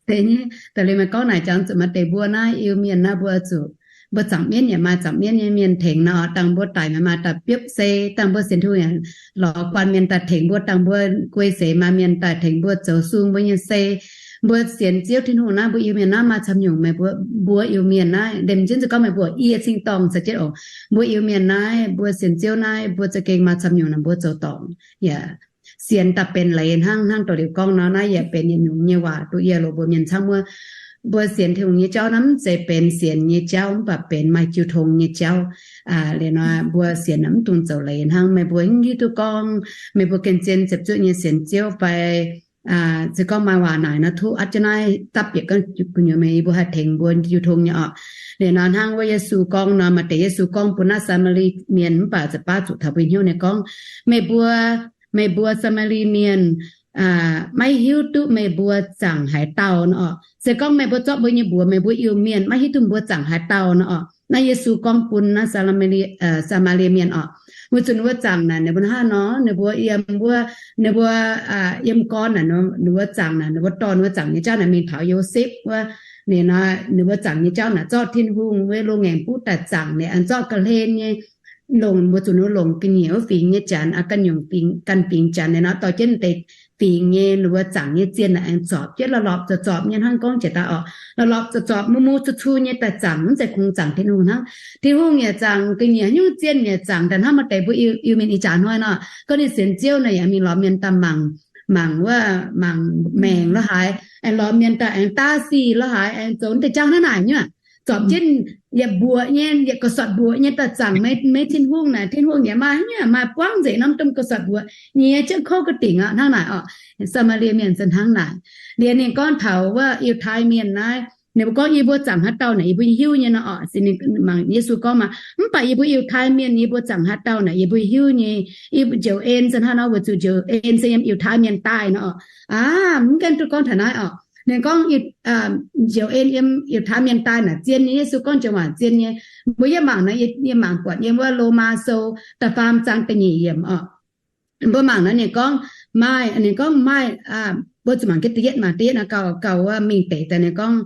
Deix nyei daaih liuz meih gorngv naaic jangx zuqc maaih deix mbuo naaiv Iu-Mienh naaiv mbuo zuqc, mbuo zaangc mienv yaac maaih zaangc mienv nyei mienh tengx nor, dangh mbuo daic maaih maaih daaih biopv sei, dangh mbuo sienx Tin-Hungh yaac lorz guanh mienh daaih tengx mbuo, dangh mbuo guei seix maaih mienh daaih tengx mbuo zoux sung mbuo nyei sei. Mbuo sienx Ziouv Tin-Hungh naaiv, mbuo Iu-Mienh naaiv maaih camv nyungc, meih mbuo, mbuo Iu-Mienh naaiv, ndem jienv zuqc gorngv meih mbuo yie cing-dorngh caux jienv oc. Mbuo Iu-Mienh naaiv, mbuo sienx Ziouv naaiv, mbuo za'gengh maaih camv nyungc naaic mbuo zoux dorngc. Yaac sienx daaih benx leiz hnangv, hnangv doqc liuz gorngv nor, naaiv yaac benx yietc nyungc nyei waac duqv yie loz mbuo mienh camv wuov. Mbuo sienx Tin-Hungh nyei jauv naaiv mv zeiz benx sienx nyei jauv, mv baac benx maaih jiu tong nyei jauv. Liuz nor mbuo sienx mv dungx zoux leiz hnangv. Meih mbuo mv hiuv duqv gorngv meih mbuo gengh zien ziepc zuoqv nyei sienx Ziouv fai se gorngv maaih waac naaic nor, tov atv jienv naaiv dapv bieqc gu'nyuoz meih mbuo haih tengx mbuo jiu tong nyei oc. Liuz nor hnangv wuov Yesu gorngv nor, maaih deix Yesu gorngv bun naaiv Saa^maa^lie Mienh mv baac za'baav zuqc taux mbuo hnyouv nyei gorngv, meih mbuo, meih mbuo Saa^maa^lie Mienh maiv hiuv duqv meih mbuo zaangc haaix dauh nor oc. Se gorngv meih mbuo zorqv mbuo nyei mbuox, meih mbuo Iu-Mienh maiv hiuv duqv mbuo zaangc haaix dauh nor oc. Naaiv Yesu gorngv bun naaiv Saa^maa^lie Mienh oc. Weic zuqc ninh mbuo zaangc naaic ninh mbuo hnangv nor, ninh mbuo yiem wuov, ninh mbuo yiem gorn naaic, ninh mbuo zaangc naaic, ninh mbuo dorh ninh mbuo zaangc nyei jauv naaic mingh taux Yosepv wuov. Ninh nor ninh mbuo zaangc nyei jauv naaic zorqv Tin-Hungh wuov loz-ngaengc buv daaih zaangc, ninh aengx zorqv ga'hlen nyei longc, mbuo zuqc ninh longc ga'nyiec wuov fingx nyei janx, ganh nyungc ganh fingx janx, ninh nor dorh jienv deix fingx nyei ninh mbuo zaangc nyei zien naaic aengx zorpc jienv lorpc zorpc zorpc nyei hnangv gorngv jiex daaih oc. Lorpc zorpc zorpc, mu mu cu cu nyei daaih zaangc, mv zeiz kungx zaangc Tin-Hungh hnangv. Tin-Hungh yaac zaangc ga'nyiec, haaix nyungc zien yaac zaangc. Daaih hnangv maaih deix mbuo Iu-Mienh ih jaax hnoi nor, gorngv ninh sienx Ziouv naaic yaac mingh lorz mienh daaih mangc, mangc wuov, mangc maengc lo haaix, aengx lorz mienh daaih aengx daav sic lo haaix, aengx zoux deix jauv hnangv naaic nyei. Zorpc jienv yietc mbuoqc nyei, yietc ga'sortv mbuoqc nyei daaih zaangc meih, meih Tin-Hungh naaic. Tin-Hungh yaac maaih nyei, maaih buangv nzengc norm domh ga'sortv mbuoqc nyei, jienv kouv ga'dingc aqv hnangv naaic oc. Saa^maa^lie Mienh se hnangv naaic. Liuz ninh gorngv taux wuov Yiutai Mienh naaiv, ninh mbuo gorngv, yie mbuo zaangc haaix dauh naaic yie mbuo hiuv nyei nor oc. Mangc Yesu gorngv maah, mv baac yie mbuo Yiutai Mienh yie mbuo zaangc haaix dauh naaic yie mbuo hiuv nyei. Yie mbuo njoux en se hnangv nor, weic zuqc njoux en se yiem Yiutai Mienh daaih nor oc. Aav, mv gaengh duqv gorngv taux naaiv oc. Ninh gorngv njoux en yiem Yiutai Mienh daaih naaic zien nyei. Yesu gorngv joux waac zien nyei. Mbuo yie mangc naaiv, yie mangc buatc yiem wuov Lomaa Sou da'faam zaang da'nyeic yiemc oc. Mbuo mangc naaiv ninh gorngv maaih, ninh gorngv maaih, mbuo zuqc mangc jienv da'yietv maah, da'yietv naaiv gauh, gauh wuov mingh deix daaih ninh gorngv,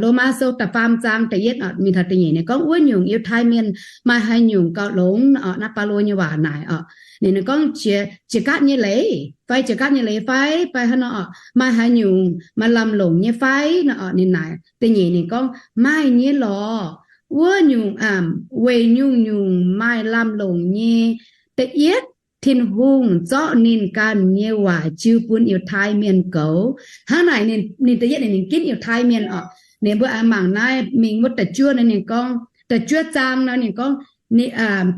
Lomaa Sou da'faam zaang da'yietv mingh taux da'nyeic ninh gorngv, wuov nyungc Yiutai Mienh maaih haaix nyungc gauh longx oc. Naaiv Baulo nyei waac naaic oc. Ninh, ninh gorngv, jiex gaatv nyei leiz fai, jiex gaatv nyei leiz fai, fai hnangv nor oc, maaih haaix nyungc maaih lamh longc nyei fai nor oc. Ninh naaic da'nyeic ninh gorngv, maaih nyei lorqc. Wuov nyungc, weic nyungc-nyungc maaih lamh longc nyei. Da'yietv, Tin-Hungh zorqv ninh ganh nyei waac jiu bun Yiutai Mienh goux. Hnangv naaic ninh, ninh da'yietv ninh, ninh ginv Yiutai Mienh oc. Ninh mbuo aengx mangc naaiv mingh wuov da'juov naaiv ninh gorngv, da'juov zaang nor ninh gorngv,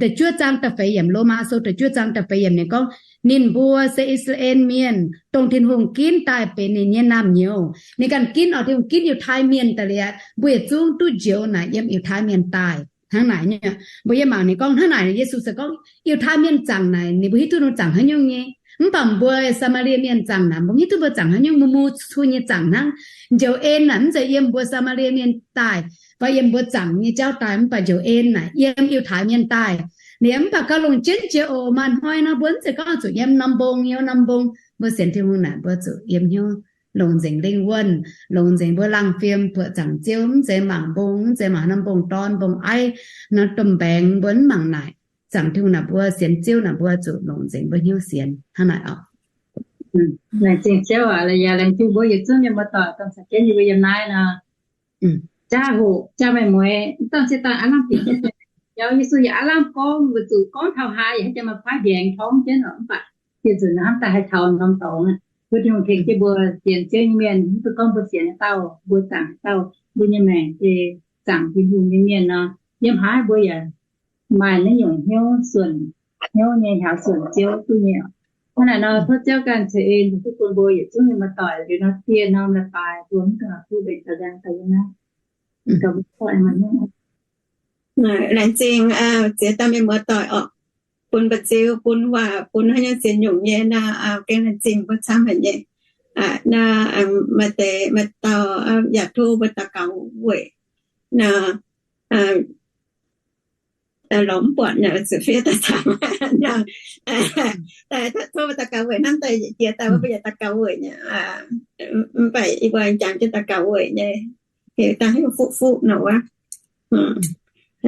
da'juov zaang da'feix yiemc, Lomaa Sou da'juov zaang da'feix yiemc ninh gorngv, ninh mbuo se I^saa^laa^en Mienh, dongh Tin-Hungh ginv daaih benx ninh nyei naamh nyouz. Ninh ganh ginv oc, Tin-Hungh ginv Yiutai Mienh daaih liuz, mbuo yietc zungv duqv njoux naaic yiem Yiutai Mienh daaih. Hnangv naaic nyei, mbuo yiem mangc ninh gorngv hnangv naaic, Yesu se gorngv Yiutai Mienh zaangc naaic ninh mbuo hiuv duqv ninh zaangc haaix nyungc nyei. Mv baac mbuo Saa^maa^lie Mienh zaangc naaic mbuo hiuv duqv mbuo zaangc haaix nyungc, mu mu cu nyei zaangc hnangv. Njoux en naaic mv zeiz yiem mbuo Saa^maa^lie Mienh daaih fai yiem mbuo zaangc nyei jauv daaih, mv baac njoux en naaic yiem Yiutai Mienh daaih. Liuz mv baac gauh longc jienv jiex oc. Maaih hnoi nor mbuo mv zeiz gorngv zuqc yiem norm mbong, yiem norm mbong. Mbuo sienx Tin-Hungh naaic mbuo zuqc yiem hnyouv longc nzengc lingh wuonh, longc nzengc mbuo laangh fim buoqc zaangc Ziouv, mv zeiz mangc mbong, mv zeiz mangc norm mbong dorn mbong aiv, norm domh mbaengx mbuo mv mangc naaic. Zaangc Tin-Hungh naaic mbuo sienx Ziouv naaic mbuo zuqc longc nzengc mbuo hnyouv sienx hnangv naaic oc. Laengz zingh Ziouv aac, yaac laengz zingh mbuo yietc zungv mienh muoz-doic dongh caux jienv yie mbuo yiem naaiv nor. Jaav hoc jaav maiv mueiz, mv dongh se daaih aav lamh bieqc jienv, Yesu yaac aav lamh gorngv, weic zuqc gorngv taux haaix yaac haaix jiex maaih paaiv mbiaengx torngv jienv oc. Mv baac dieh nzunc hnamv daaih haih taux norm dorngx, mbuo Tin-Hungh tengx jienv mbuo sienx Ziouv nyei mienh, mv baac gorngv mbuo sienx haaix dauh, mbuo zaangc haaix dauh, mbuo nyei maengc se zaangc Tin-Hungh nyei mienh nor, yiem haaix mbuo yaac maaih naaiv nyungc hnyouv suonc, hnyouv nyei hnyouv suonc Ziouv duqv nyei oc. Hnangv naaic nor, tov Ziouv ganh ceix en caux duqv bun mbuo yietc zungv nyei muoz-doic liuz nor, dieh norm la'baaix mbuo mv dungx duqv mbenc gauh njang daaih yiem naaiv. Laengz zingh ziex dauh mienh muoz-doic oc, bun mba'ziu, bun waac, bun haaix nyungc zien nyungc nyei nor, gengh laengz zingh mbuo camv haic nyei. Naaiv maaih deix maaih dauh yaac tov mbuo daux gaux weic nor, lorz mv buatc nyei, zuqc fiev daaih camv. Tov mbuo daux gaux weic hnamv daaih jiex daaih mbuo yaac daux gaux weic nyei. Mv baac yie mbuo jangx jienv daux gaux weic nyei, heuc daaih heuc fuqv fuqv nor wuov.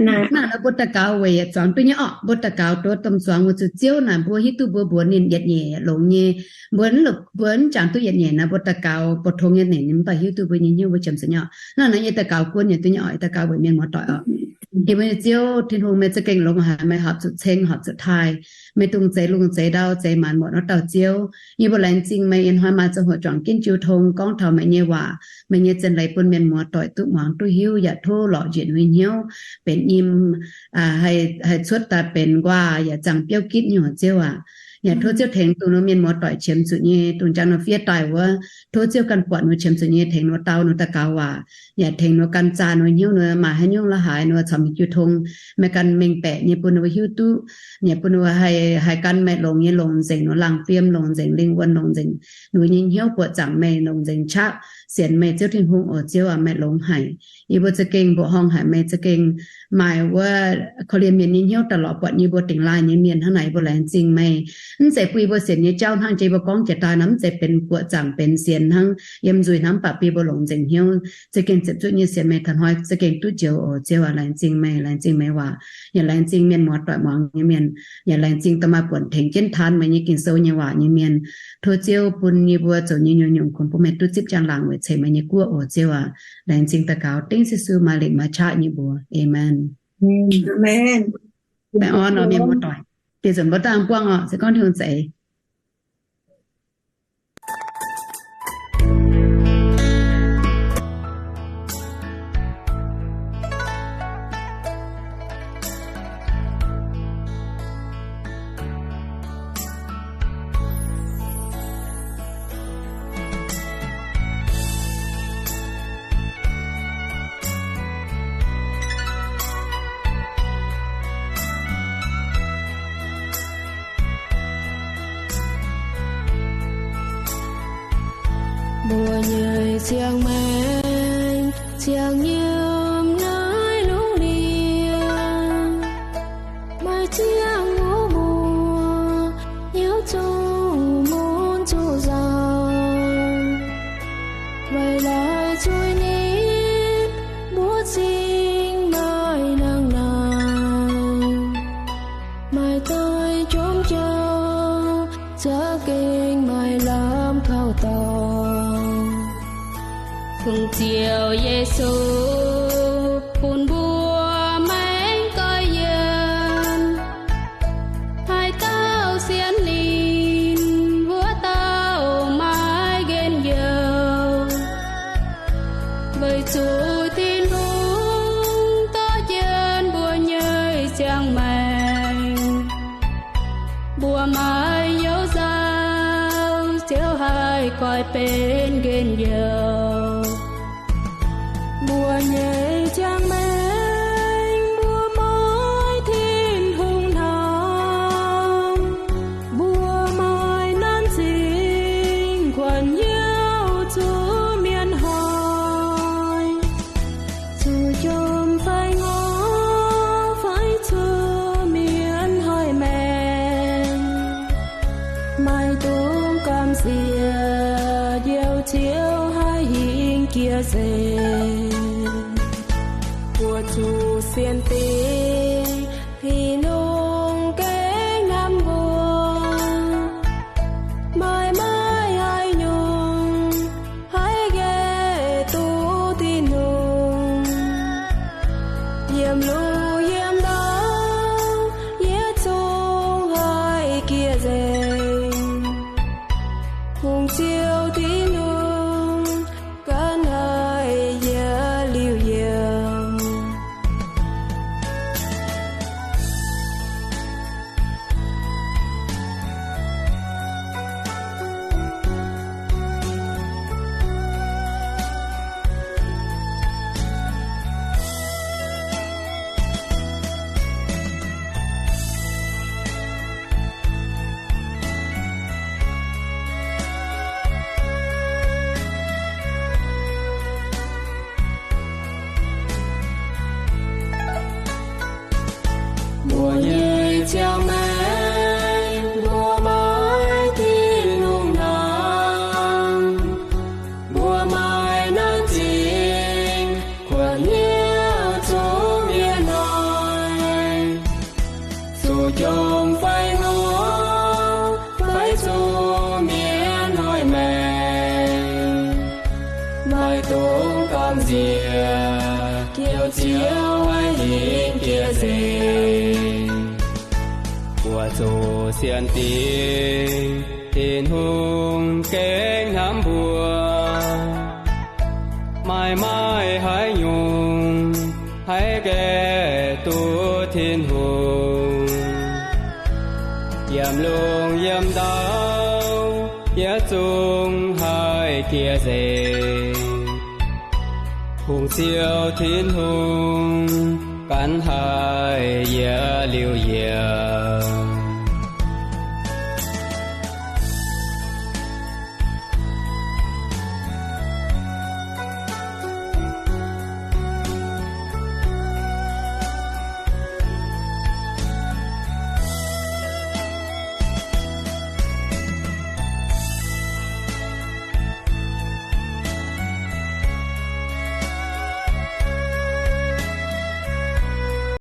Naaiv nor mbuo daux gaux weic yietc zuangx duqv nyei orqc. Mbuo daux gaux duqv domh zuangx weic zuqc Ziouv naaic mbuo hiuv duqv mbuo mbuox ninh yietc nyeic longx nyei. Mbuo, mbuo mv jangx duqv yietc nyeic naaic mbuo daux gaux bou tong nyei nengc ninh mv baac hiuv duqv mbuo nyei hnyouv mbuo qiemx zuqc nyei orqc. Naaiv nor yie daux gaux guon yietc duqv nyei orqc, yie daux gaux weic mienh muoz-doic orqc. Yie mbuo nyei Ziouv Tin-Hungh, meih za'gengh longx haic, meih horpc zuqc ceng horpc zuqc taaih, meih dongh zeix lungh zeix ndau zeix maanc muotc wuov dauh Ziouv. Yie mbuo laengz zingh meih ih hnoi maaih ziangh hoc juangc jienv jiu tong gorngv taux meih nyei waac, meih nyei zien leiz bun mienh muoz-doic duqv muangx duqv hiuv yaac tov lorz njiec ninh nyei hnyouv benx nyim, haih cuotv daaih benx nquaah yaac zaangh biouv gitv nyei oc Ziouv aac. Yaac tov Ziouv tengx dongh ninh mienh muoz-doic qiemx zuqc nyei, dongh jangx ninh fiev daaih wuov, tov Ziouv ganh buatc ninh qiemx zuqc nyei, tengx ninh dau ninh daux gaux waac, yaac tengx ninh ganh zaah ninh hnyouv, ninh maaih haaix nyungc la'haaix ninh caux meih jiu tong, meih ganh mengh baeqc nyei bun ninh hiuv duqv, yaac bun ninh haih, haih gan meih longx nyei, longx nzengc ninh laangh fiem, longx nzengc lingh wuonh, longx nzengc ninh nyei hnyouv buoqc zaangc meih, longx nzengc qaqv sienx meih Ziouv Tin-Hungh oc Ziouv aac, meih longx haic. Yie mbuo za'gengh mbuoqc horngh haic meih za'gengh maaih wuov korv-lienh mienh nyei hnyouv daaih lorz buatc yie mbuo dingx laaih nyei mienh hnangv naaic, yie mbuo laengz zingh meih. Mv zeiz bun yie mbuo sienx nyei jauv hnangv jiex yie mbuo gorngv jiex daaih nor, mv zeiz benx buoqc zaangc benx sienx hnangv yiem nzuih hnangv, mv baac bun yie mbuo longx nzengc hnyouv za'gengh ziepc zuoqv nyei sienx meih taux hnoi za'gengh duqv njoux oc Ziouv aac. Laengz zingh meih, laengz zingh meih waac, yaac laengz zingh mienh muoz-doic muangx nyei mienh, yaac laengz zingh da'maaih buonc tengx jienv taan meih nyei Ging-Sou nyei waac nyei mienh. Tov Ziouv bun yie mbuo zoux nyei nyungc-nyungc kungx bun meih duqv zipv njang-laangc weic ceix meih nyei guoqv oc Ziouv aac. Laengz zingh daux gaux dengv Yesu maaih lingc maaih qaqv nyei mbuox. Aamen. Baengh orn oc mienh muoz-doic. Deix nzunc mbuo dangh buangh oc, se gorngv Tin-Hungh za'eix. Mbuo nyei ziangh maengc ziangh nyiemv naaiv lungh ndiev, maaih ziangh wuov mbuo hnyouv zuqc mun zuqc nzauh. Weic laaix zuiz-nitv mbuo cingx maaih nangh naaic, maaih doix jomc jauv za'gengh maaih lamh kaux dorngx. Kungx Ziouv Yesu bun mbuo maengx goiv yiem, haaix dauh sienx ninh, wuov dauh maaih njien-youh. Weic zuqc Tin-Hungh dorh jienv mbuo nyei ziangh maengc, mbuo maaih hnyouv nzauh, Ziouv haih goiv benx njien-youh. Mbuo nyei ziangh maengc mbuo maaih Tin-Hungh hnamv, mbuo maaih nanv zingh kuonx hnyouv zuqc mienh hnoi, zuqc jomc fai ngorc fai zuqc mienh hnoi maengc, maaih dungx gamh nziex njoux Ziouv haih hingh jiex nzengc. longx fai ngorc fai zuqc mienh hnoi maengc, maaih dongh gamh nziex jouh Ziouv haiz hinc jiex nzengc. Buatc zuqc sienx diex Tin-Hungh gengh hnamv mbuo, maaih maaih haaix nyungc haih gaeqv duqv Tin-Hungh? Yiem lungh yiem ndau, yietc zungv haih jiex nzengc. Hungh Ziouv Tin-Hungh ganh haih yietc liuz yietc